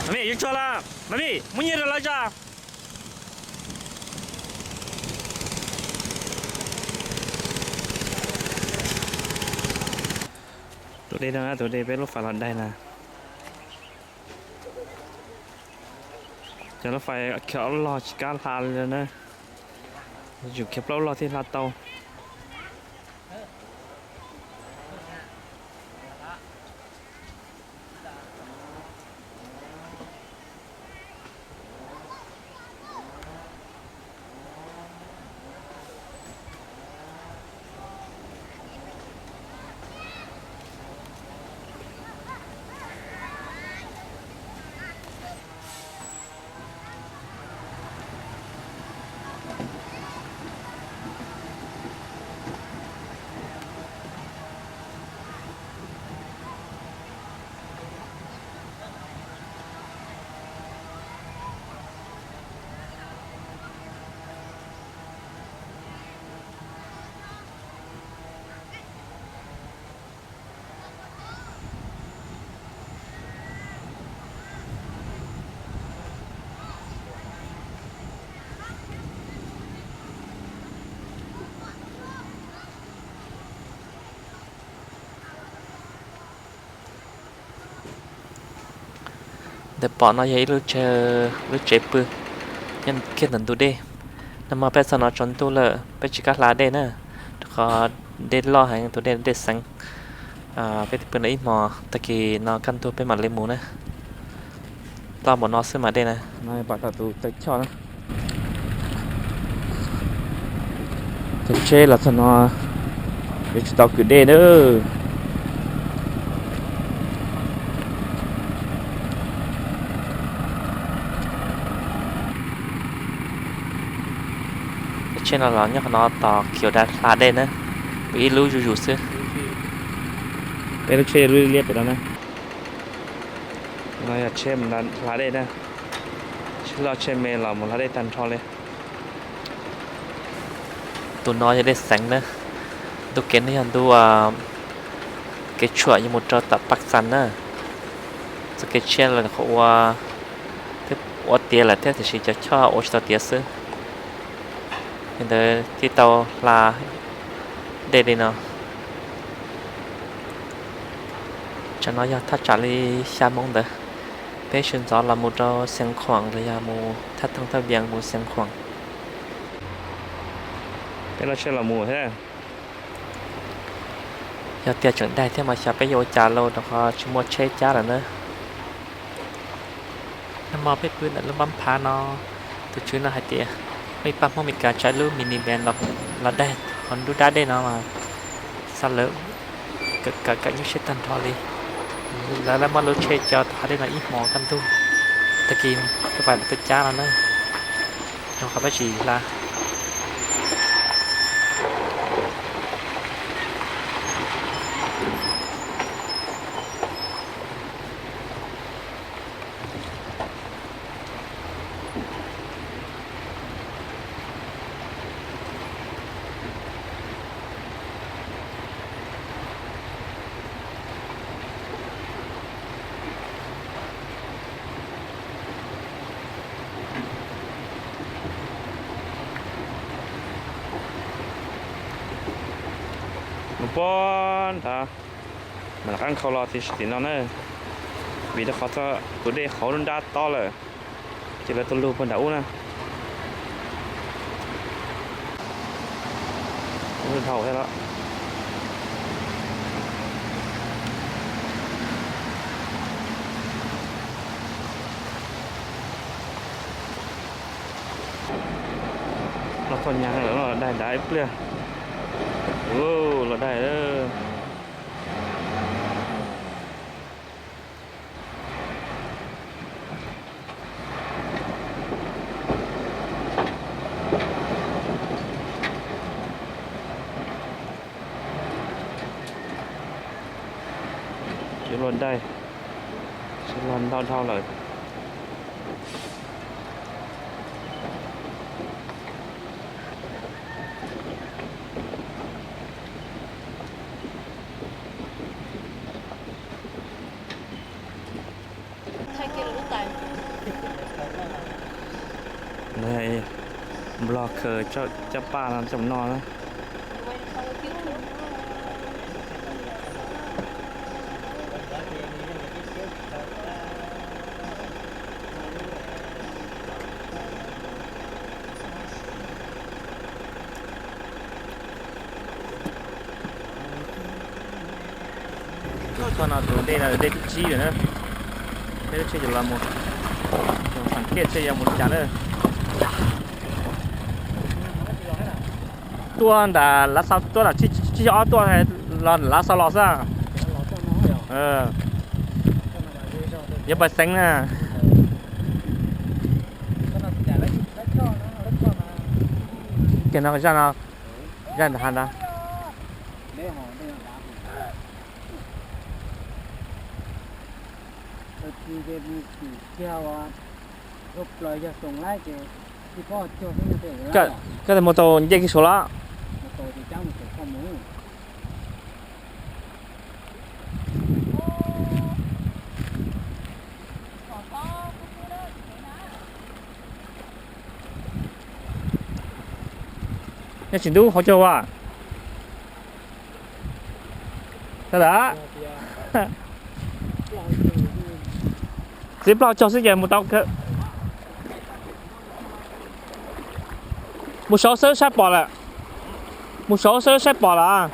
Mami, yuav tsuag lawm, Mami, muab nyiaj rau lawv tso. Tus dej no, tus dej peb lub fais los daig na. Cov lub fais khiav ob lub log tsis kam hla li na. Yuav tsum khiav plaub log thiaj hla tau. Ntawm pom no yog ib lub tsev, lub tsev pw nyob kiag ntawm ntug dej. Nag hmo peb txog no tsaus ntuj lawm, peb tsis kam hla dej na, rau qhov dej loj heev, tus dej dej xeev. Peb twb pw no ib hmos, tag kis no kaj ntug peb mam li mus na. Loj npaum no xwb mas dej na. Pom tau tus tawm choj na. Tsheb los txog no yuav tsis tau kwv dej na. Tsheb no los nyob qhov no tos kiv dav hla dej na, pw ib lub zuj zus xwb. Peb lub tsheb lub liab pem no na. No yog tsheb mus hla dej na, tsheb loj tsheb me los mus hla dej tag nrho li. Tus no yog dej xeev na, ntu kev no yog ntu kev tshuam yuav mus rau tom Paj Xas na. Txoj kev tshiab los qhov ua, twb ua tiav lawm thiab tiam sis cov choj ua tsis tau tiav xwb. Li ntawd thiaj tau hla dej li no. Tsam no yog thaj tsam li xya moo ntawd, peb sawv ntxov los mus rau Xeev Khuam los yog mus thaj thoob thaj vias mus Xeev Khuam. Peb lub tsheb los mus thiab. Yog tias tseem daig thiab mas xyov peb yuav ua cas lauj, rau qhov tsis muaj tsheb cab lawm na. Nag hmo peb pw ntawm lub npab phav no, tus tswv no hais tias muaj ib pab Hmoob Amelikas tsav ib lub mini van los daig hauv nruab nrab dej no mas xa lawv kawm kawm nyuaj siab tag nrho li. Lawv muab lub tsheb coj taug hav dej no ib hmos kaj ntug, tag kis peb mam tuaj cab no na, rau qhov peb tsis hla. Mus puag nrad, mam rov qab nkhaus los tim no na, vim rau qhov txog tus dej hauv nruab nrab tob lawm, ces lawv tuaj lug puag nram ub na. Dhau thiab los. Los txog nyag los daig nrad ib pliag. Los daig. Yuav luag daig, sawv los ntau dhau lawm. Nplog khaws caj paj no coj mus noj na. Txog no tus dej no dej thib tsib lawm na. Peb lub tsheb yuav los mus, tseem xam kiaj seb yuav mus li cas na. Tuaj nram Lav Xaus, tuaj nram tsib caug ob tuaj los Lav Xaus los xwb. Yog Paj Xeev na. Kiag no zaj no, zaj nram hav ntawd. Koj mus tau nce kiag saud los? Nej tsis ntub hauv caug as? Txiv plaub caug xwb ces mus tau. Mus saud xwb saib pom lawm. Mus saud xwb saib pom lawm.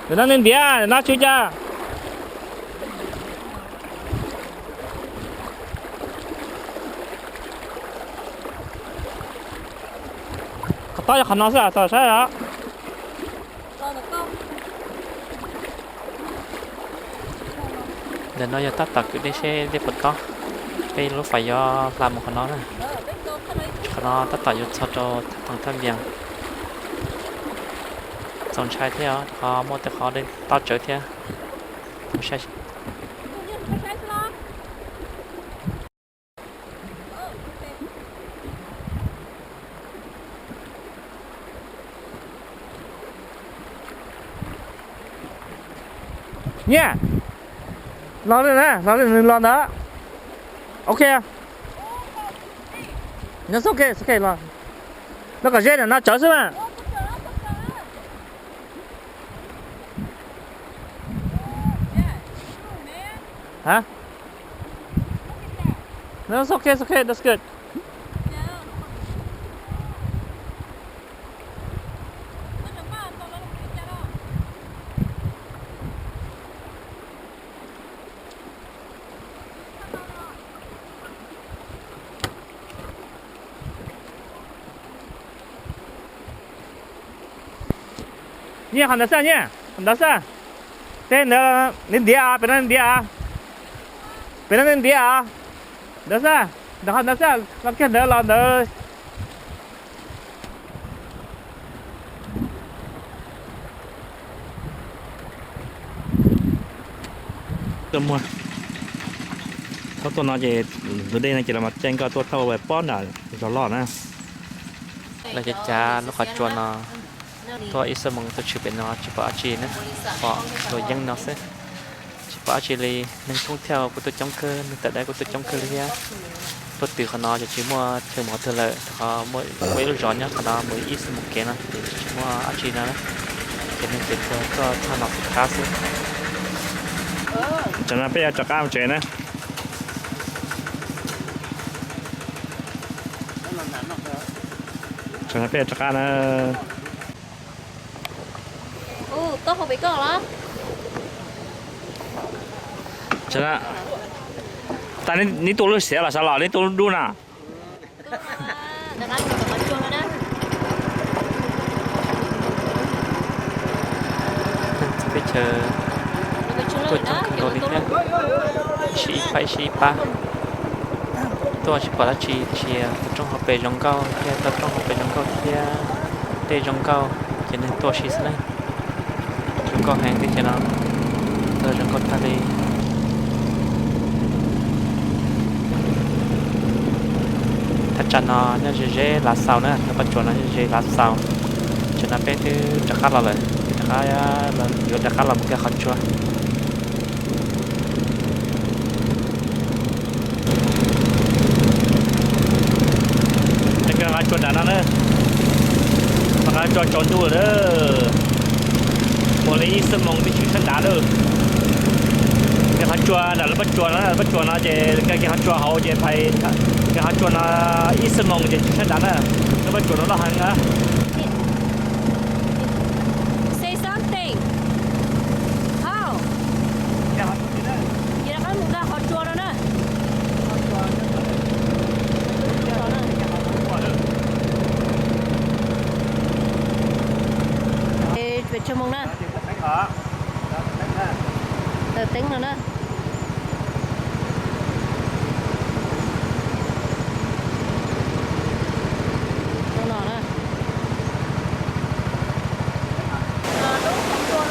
Ntawm no nej ntiav, ntawm no tsis ua cas. Qhov tob yog qhov no xwb, tau saib os. Ntawm no yog tab tom kwv dej seb dej puas tob. Peb lub fais yuav hla mus qhov no na. Qhov no tab tom yuav txog rau thaj thaj vias. Txaus ntshai thiab os, qhov muaj tej qhov dej tob tsawv thiab. Nyiaj, los li na, los li, nws los ntawd. Ok. No, ok, ok, los. Los kom ze ntawm no tsawv xwb mas. Hả? No, it's okay, it's okay, that's good. Nyiaj, qhov ntawd xwb Nyiaj, qhov ntawd xwb. Tej ntawd ntiav ntiav, pem no ntiav, pem no ntiav. Ntawd xwb, ntawm qhov ntawd xwb, los kiag ntawd los ntawd. Tuaj muag, thaum tuaj no ces tus dej no ces los mas caij nkoj tuaj thauj pob nram zos loj na. Lawv cav cav lub qhov tsua no tuaj ib xuab moos tuaj tshwm pem no tsis pom dab tsi na, pom luam yeeb no xwb. Tsis pom dab tsi li, neeg thoob thiab kuj tuaj coob kawg, neeg tawm dawb kuj tuaj coob kawg li thiab. Tuaj twg qhov no ces tsis muaj chaw mov twg lawm, rau qhov muaj ib lub zos nyob qhov no mus ib xuab moos kev no ces tsis muaj dab tsi no na. Ces neeg ces tuaj txog no rov qab xwb. Tsam no peb yuav rov qab mus tsev na. Tsam no peb yuav rov qab na. Tas neb tuaj lub xiav los sav los neb tuaj lub dub na? Neeg txawv teb chaws tuaj coob kawg nkaus li thiab, sib ib pab ib sib ib pab. Tuaj tsis pom dab tsi tiam sis tau roob hauv pes zoo nkauj thiab, tau roob hauv pes zoo nkauj thiab, dej zoo nkauj ces neeg tuaj ua si xwb na. Zoo nkauj heev teb chaws no, zoo nkauj tag li. Thaj tsam no nyob ze ze Lav Xaus na, lub pob tsuas no nyob ze Lav Xaus. Tsam no peb twb rov qab los lawm, twb rov qab, yuav rov qab los mus kiag qhov tsua. Qhov tsua nram no na, qhov tsua tsaus ntuj lawm, mus li ib xuab moos twb tshwm sab nrad lawm. Qhov tsua nram lub pob tsuas no, pob tsuas no ces kev qhov tsua hauv ces pais, kev qhov tsua no ib xuab moos ces tshwm sab nrad na. Lub pob tsuas no loj heev na. Say something. How? Ces rov qab mus nkag qhov tsua no na. Peb tsawg moos na? Taws teeb no na.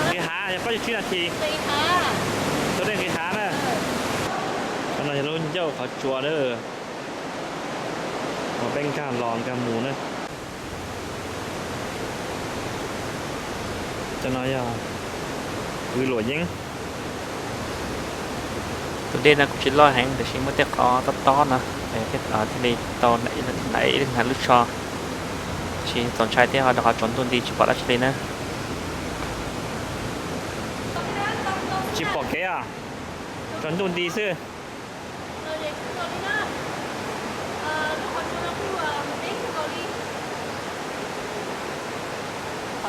Nqis hav yog plaub caug tsib nas this. Tuaj dej nqis hav na. Qhov no yog lub ncauj qhov tsua na, uas peb nkag los nkag mus na. Cov no yog kwv luam yeeb. Tus dej no kuj tsis loj heev tiam sis muaj tej qhov tob tob no, thiaj li tau hnav ib lub tsho. Tiam sis txaus ntshai thiab ho rau qhov tsaus ntuj nti tsis pom dab tsi li na. Tsis pom kev os, tsaus ntuj nti xwb.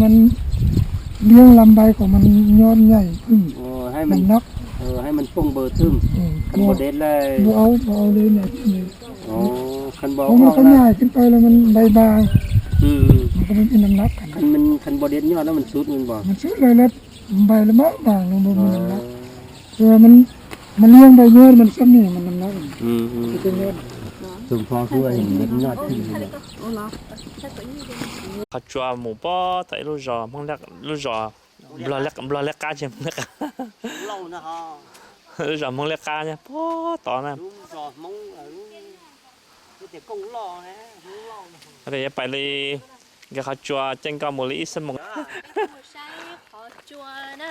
mas mas liab las npais kom mas nyob nyais thwm, nab nab. Ua aub ua aub li na. Ua mas qhov nyais khwb pais los mas npais npais, mas kom mas nab nab. Mas xub lawm las npais los mas npais los mas nab nab. Mas liab npais nyob mas xab mis mas nab nab. Qhov tsua mus pob tom ib lub zos, lub zos Nplog liab qab, lub zos Hmoob liab qab nyob pob tod na. Yuav pais li, nkawd qhov tsua caij nkoj mus li ib xuab moos. Peb mus saib qhov tsua na.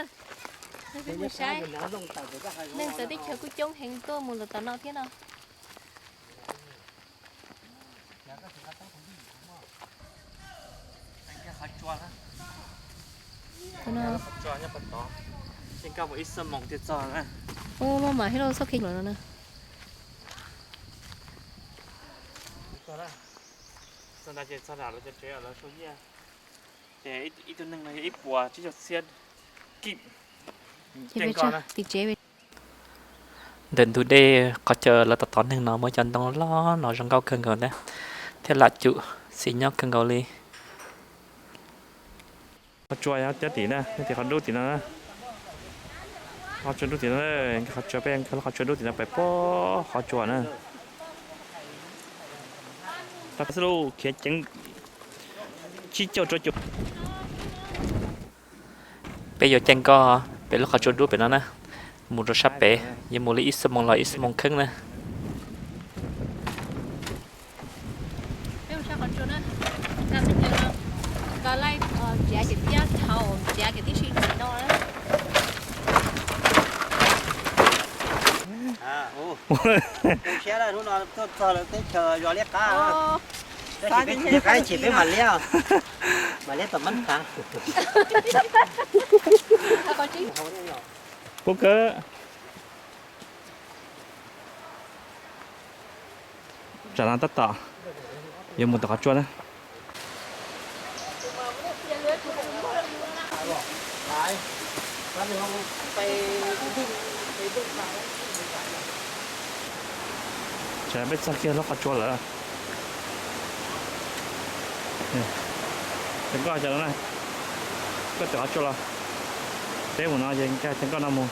Peb mus saib. Neeg txawv teb chaws kuj coob heev tuaj mus lawm tom no thiab no. Qhov tsua na. Qhov tsuas nyob qhov tod, ces nkag mus ib xuab moos thiaj txog na. Ub, maj mam thiab lauj, txoj kev los no na. Txog ntawd ces txog nram lawv cov tsev lawv sau nyiaj. Ces ib tug neeg no yog ib puas tsib caug txhiab kib. Tim tsev. Ntawm ntug dej qhov chaw lawv tos tos neeg no muaj cov ntoo loj no zoo nkauj kawg nkaus ntag, thiab lam cum xis nyob kawg nkaus li. Qhov tsua nyob tim no, nyob tim qhov dub tim no na. Qhov tsua dub tim no, qhov tsua peb, qhov tsua dub tim no pem pob qhov tsua na. Xwb lub khiav ceev tsib caug rau caum. Peb yuav caij nkoj pem lub qhov tsua dub pem no na, mus rau sab pem, yuav mus li ib xuab moos los ib xuab moos kheeb na. Siab hnub no tuaj txog lawv teb chaws Zos Liab Qab, tab sis peb tsis liab qab, tab sis peb mam liab, mam liab tom mab thav. Pub kawg. Tsam no tab tom yuav mus tom qhov tsua na. Tsam no peb txog kiag lub qhov tsua lawm. Ces koj cov no na, koj tom qhov tsua los, peb mus no ces nkag ces koj no mus.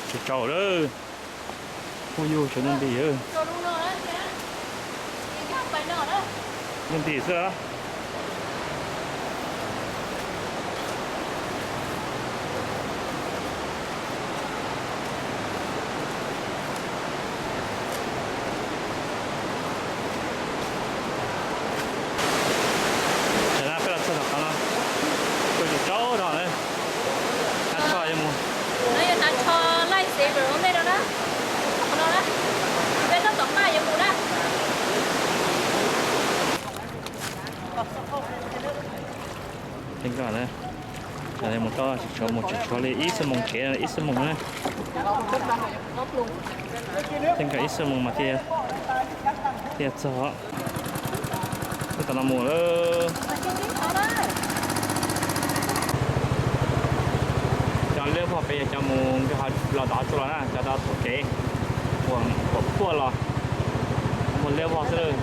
Tsis tsaus lawm. Kuj yug sawv nti nti. Nti nti xwb. Tam no peb los txog tom qhov no, kuj tsaus no na. Hnav tsho yuav mus. No yog hnav tsho Life Saver ua ntej no na. Qhov no na, peb tab tom paj yuav mus na. Mus tau, mus tsis tshua li ib xuab moos tsev, ib xuab moos na. Theej kom ib xuab moos mas thiaj txog. Peb tom no mus lawm. Cov liab vog pem yog cov mus nkag los tom qhov tsua los na, cov tau thaum kev uas puaj los muaj liab vog xwb lawm.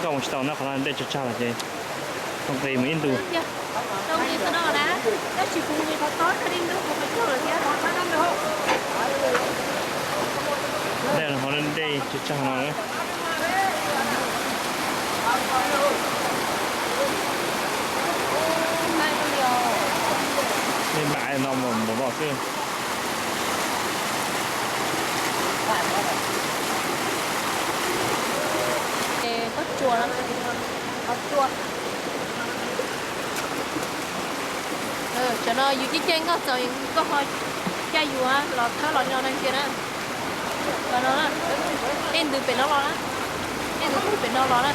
Nkauj mus tsis tau na, qhov no dej tsag tsag lawm ces tau nqis mus ib ntus. Dej hauv dej tsag tsag no. Dej npam no mus npaum no xwb. Pob tsuas, qhov tsua. Tam no yus caij caij nkoj txaus, nkoj ho caij yus los thawb los no no ntsia na. Los no na, tej ntws pem no los na, tej ntws pem no los na,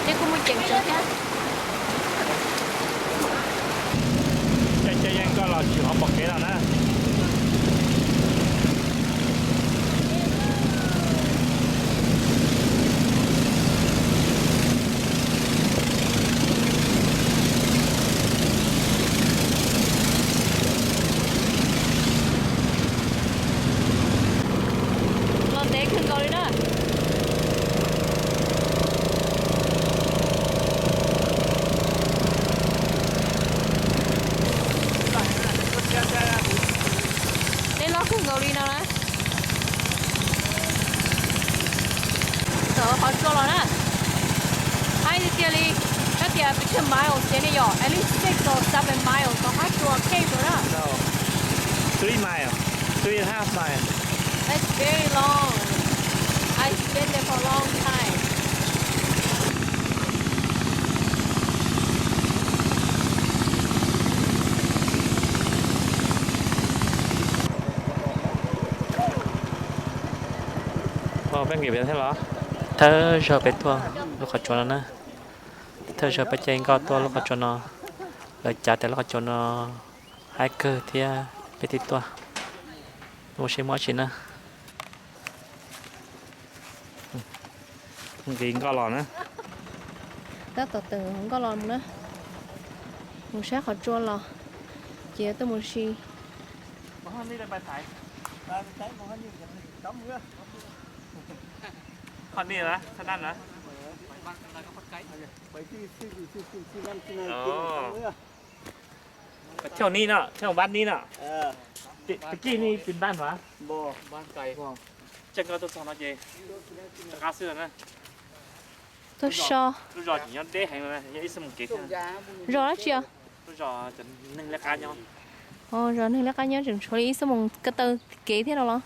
tej kuj muaj ceem tsawv thiab. Caij caij yeej nkoj los tsis hov pom kev no na. Los ntev kawg nkaus li na. Dej loj kawg nkaus li no na. Txawm qhov tsua los na, haib tiag tiag li. Koj tias pes tsawg miles thiab ne yom? At least six or seven miles tau qab tsua cable na. Three mile, three and a half mile. That's very long. I spent there for a long time. Peb nqis pem thiab los? Thawj zaug peb tuaj lub qhov tsua no na. Thawj zaug peb caij nkoj tuaj lub qhov tsua no. Lawv cav tias lub qhov tsua no haib kawg thiab peb thiaj tuaj. Mus seb muaj dab tsi na. Nqis nkoj los na. Tab tom tawm nkoj los mus na. Mus saib qhov tsua los ces yuav tuaj mus si. Qhov ni na, thaj nab na. Thiaj ni no, thiaj vaj ni no. Tib kis ni pis npaj no. Tseem nkoj tuaj txog no ces rov qab xwb na. Tuaj so. Lub zos tseem nyob deb heev no, yog ib xuab moos kev thiab. Zos dab tsi? Lub zos cov neeg liab qab nyob. Zos neeg liab qab nyob tseem tshuav li ib xuab moos ko taw kev thiab no los?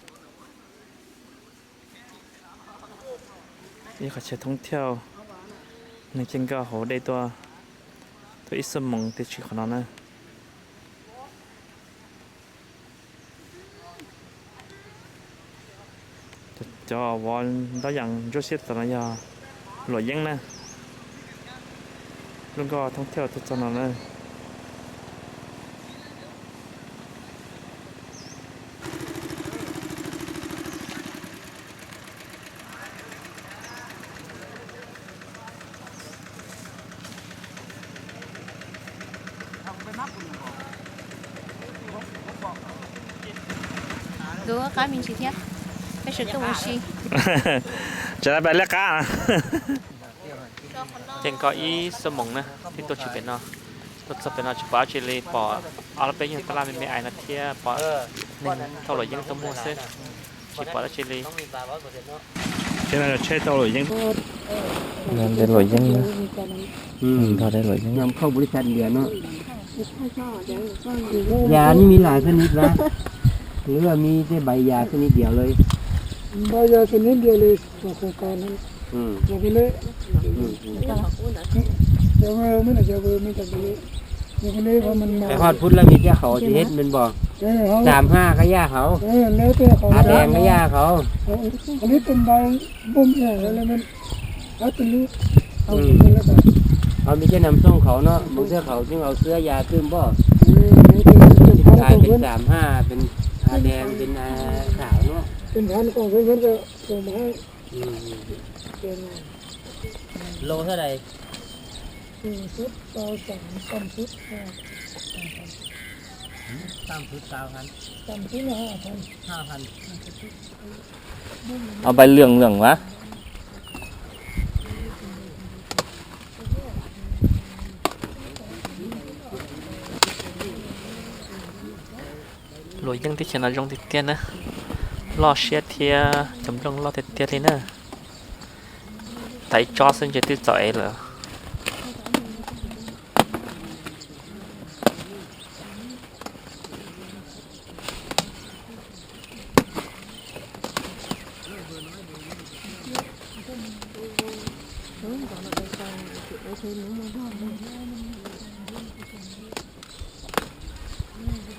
Ib qhov chaw thoob thiauj, neeg caij nkoj hauv dej tuaj, tuaj ib xuab moos thiaj tshwm qhov no na. Cov vov ntaub yas ntsuab xiab txog no yog luam yeeb na. Lub nkoj thoob thiauj tuaj txog no na. Nkawd qab me ntsis thiab, peb sawv tuaj mus si. Tsam no peb liab qab. Ces nkoj ib xuab moos na, twb tuaj tsis pem no. Tuaj txog pem no tsis pom dab tsi li, pom ob lub peb nyuag tab laj me me ais no thiab pom neeg thauj luam yeeb tuaj muag xwb, tsis pom dab tsi li. Tsheb no yog tsheb thauj luam yeeb. Nrog luam yeeb, nrog luam yeeb. Yas ni mi lais thaj ni la, lub mi tej npais yas thaj ni diam lawm. Hos pub laj mi tej qhov tsis hej me npog, tam haj kab yaj hauv, a dees kab yaj hauv. Hos me tej nam xooj qhauv no mus tej qhauv tseem au xwb yas twj npog, pes tam haj, pes a dees, pes tham no. Lô thaj dais? Ob pais lwm lwm mas. Luam yeeb teb chaws no zoo tiag tiag na, loj siab thiab cov nplooj loj tiag tiag li na. Thaum ib tsob xwb ntshe twb txaus ev lawm.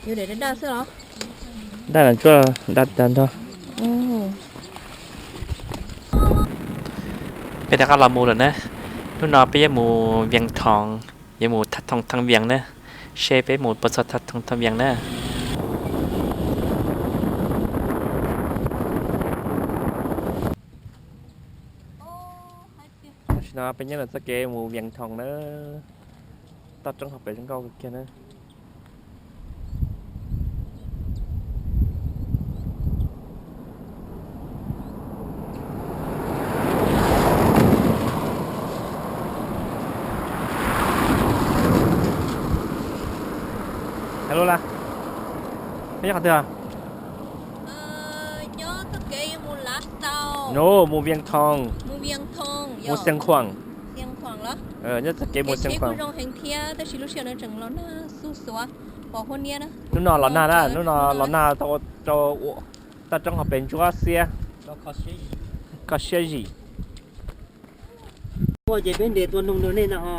Yuav daim daj daj xwb los? Daj los tsuaj daj tag nrho. Peb rov qab los mus lawm na. Hnub no peb yuav mus Vias Thoos, yuav mus Thaj Thoos Thaj Vias na, seb peb mus puas txog Thaj Thoos Thaj Vias na. Tam sim no peb nyob ntawm txoj kev mus Vias Thoos na, toj roob hauv pes zoo nkauj kawg kiag na. Hello, peb nyob qhov twg? No mus Vias Thoos, mus Xias Khuam. Nyob txoj kev mus Xias Khuam. Hnub no los nag na, hnub no los nag tau, toj roob hauv pes ntsuab xiab, kho siab zim. Muaj ces peb nres tua noog rau nej no ho.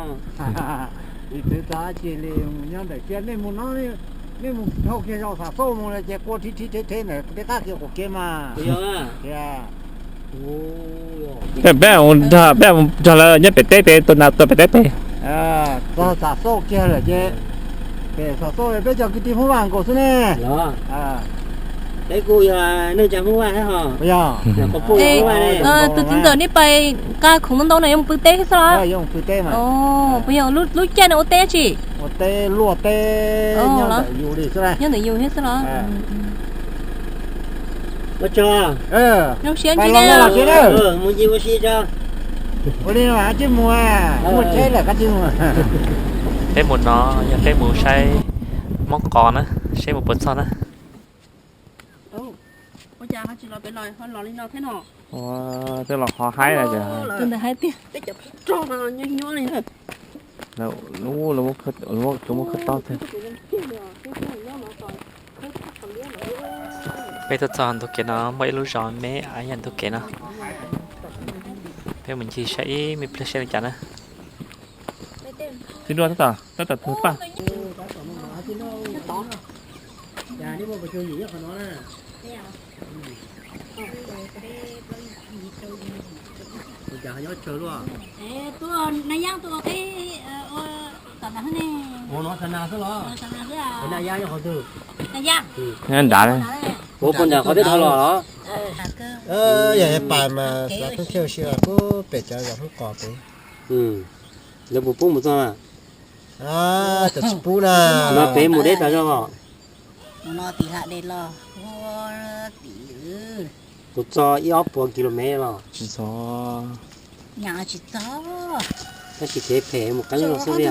Tsis twv tau dab tsi li, nyob ntawm siab nej mus no, nej mus dhau kiag zos Xam Xauj mus ces kua rhib rhib rheb rheb ntawm peb qab kiag qaum kev mas. Peb, peb mus nrog lawv nyob pem teb pem, tua nas tua pem teb pem. Txog xam xauj kiag lawm ces, pem xam xauj peb cov kwv tij Hmoob Vaj nkaus xwb ne. Peb kuj yog neej tsa Hmoob Vaj thiab ho. Tus txiv ntxawm nej pais nqa khoom ntau ntau no yuav mus pw teb xwb los? Puas yog lub caij no ua teb tsi? Ua teb luaj teb nyob ntawm yus li xwb, nyob ntawm yus thiab xwb los? Ua tsaug. Zoo siab ntsis na. Mus ncig ua si tso. Ua li no tsis mus, mus tsheb lawm koj tsis mus. Peb mus no yog peb mus saib Hmoob Qos na, saib mus puas txog na. Ua cas ho tsis los pem los, ho los li no thiab no? Ua, twb los qhov haib na. Tus ntawd haib tiag. Peb cov rog no nyuaj nyuaj li na. Lawv muab khawb tau thiab. Peb tuaj txog ntug kev no muaj ib lub zos me me ib yam ntug kev no. Peb mus ncig saib ib me pliag saib li cas na. Tsis dua tab tom, tab tom tus paj. Nyob nrad. Ua puas nram qhov peb dhau los los? Yog pais mas xav thoob thiab ua si los pub pem cov zos Hmoob Qos pem. Lawv puas pub mus txog? Cov tsis pub na. No pem mus deb tas zog os. Mus no tim hla dej los, ua tim tus txog ib ob puas kilomev los. Tsis txog. Nyam tsis txog. Tab sis kev phem mus qeeb los xwb li.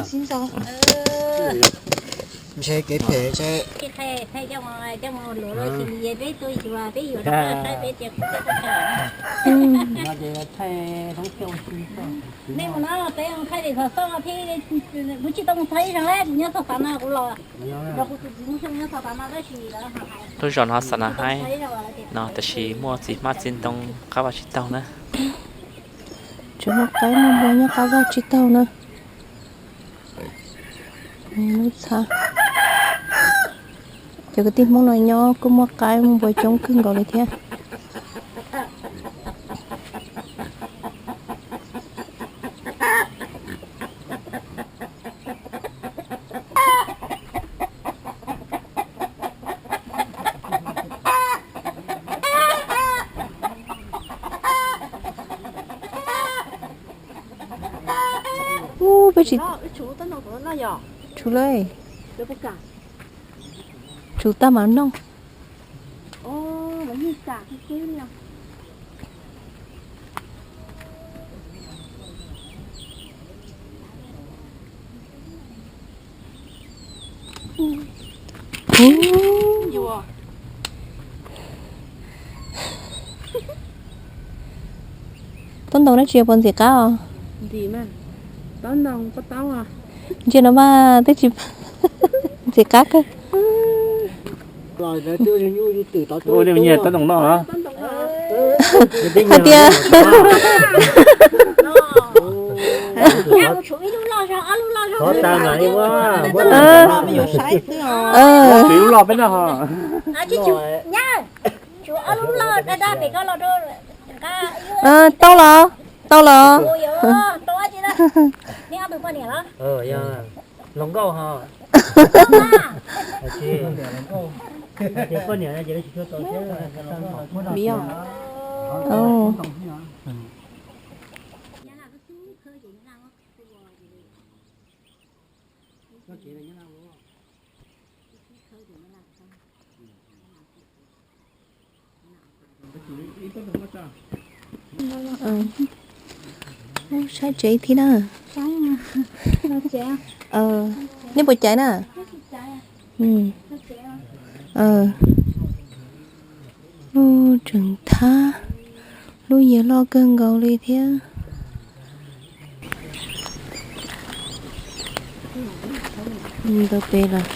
Ntshe kev phem ntshe. Nej mus no peb thaij li xov xoj thiab, kuv tsis tau mus txog ib zaug, kuv nyob txog tav no kuv los, kuv tus txiv mus nyob txog tav no tab sis lub zos no xa na haib no tab sis muaj txiv hmab txiv ntoo qab vaj tsib taug na. Tseem muaj qaib muaj npua nyob qab vaj tsib taug na. Lub txhab. Cov kwv tij Hmoob no nyob kuj muaj qaib muaj npua coob kawg nkaus li thiab. Ub, peb tsis tsum lawm. Tsum tag mam noj. Tob ntoo dab tsi puas ntxim qab os? Ntsia no mas twb tsis ntxim qab kawg. Ua li nyias tob ntoo noj. Hais tias, tsum ib lub loj peb noj ho. Tau los, tau los. Los nkauj ho. Poj niam no ces tsis tshua tau thiab. Saib tsev thiab na. Nej puas caiv na? Tseem thab, lub yias loj kawg nkaus li thiab. Ntawd pem los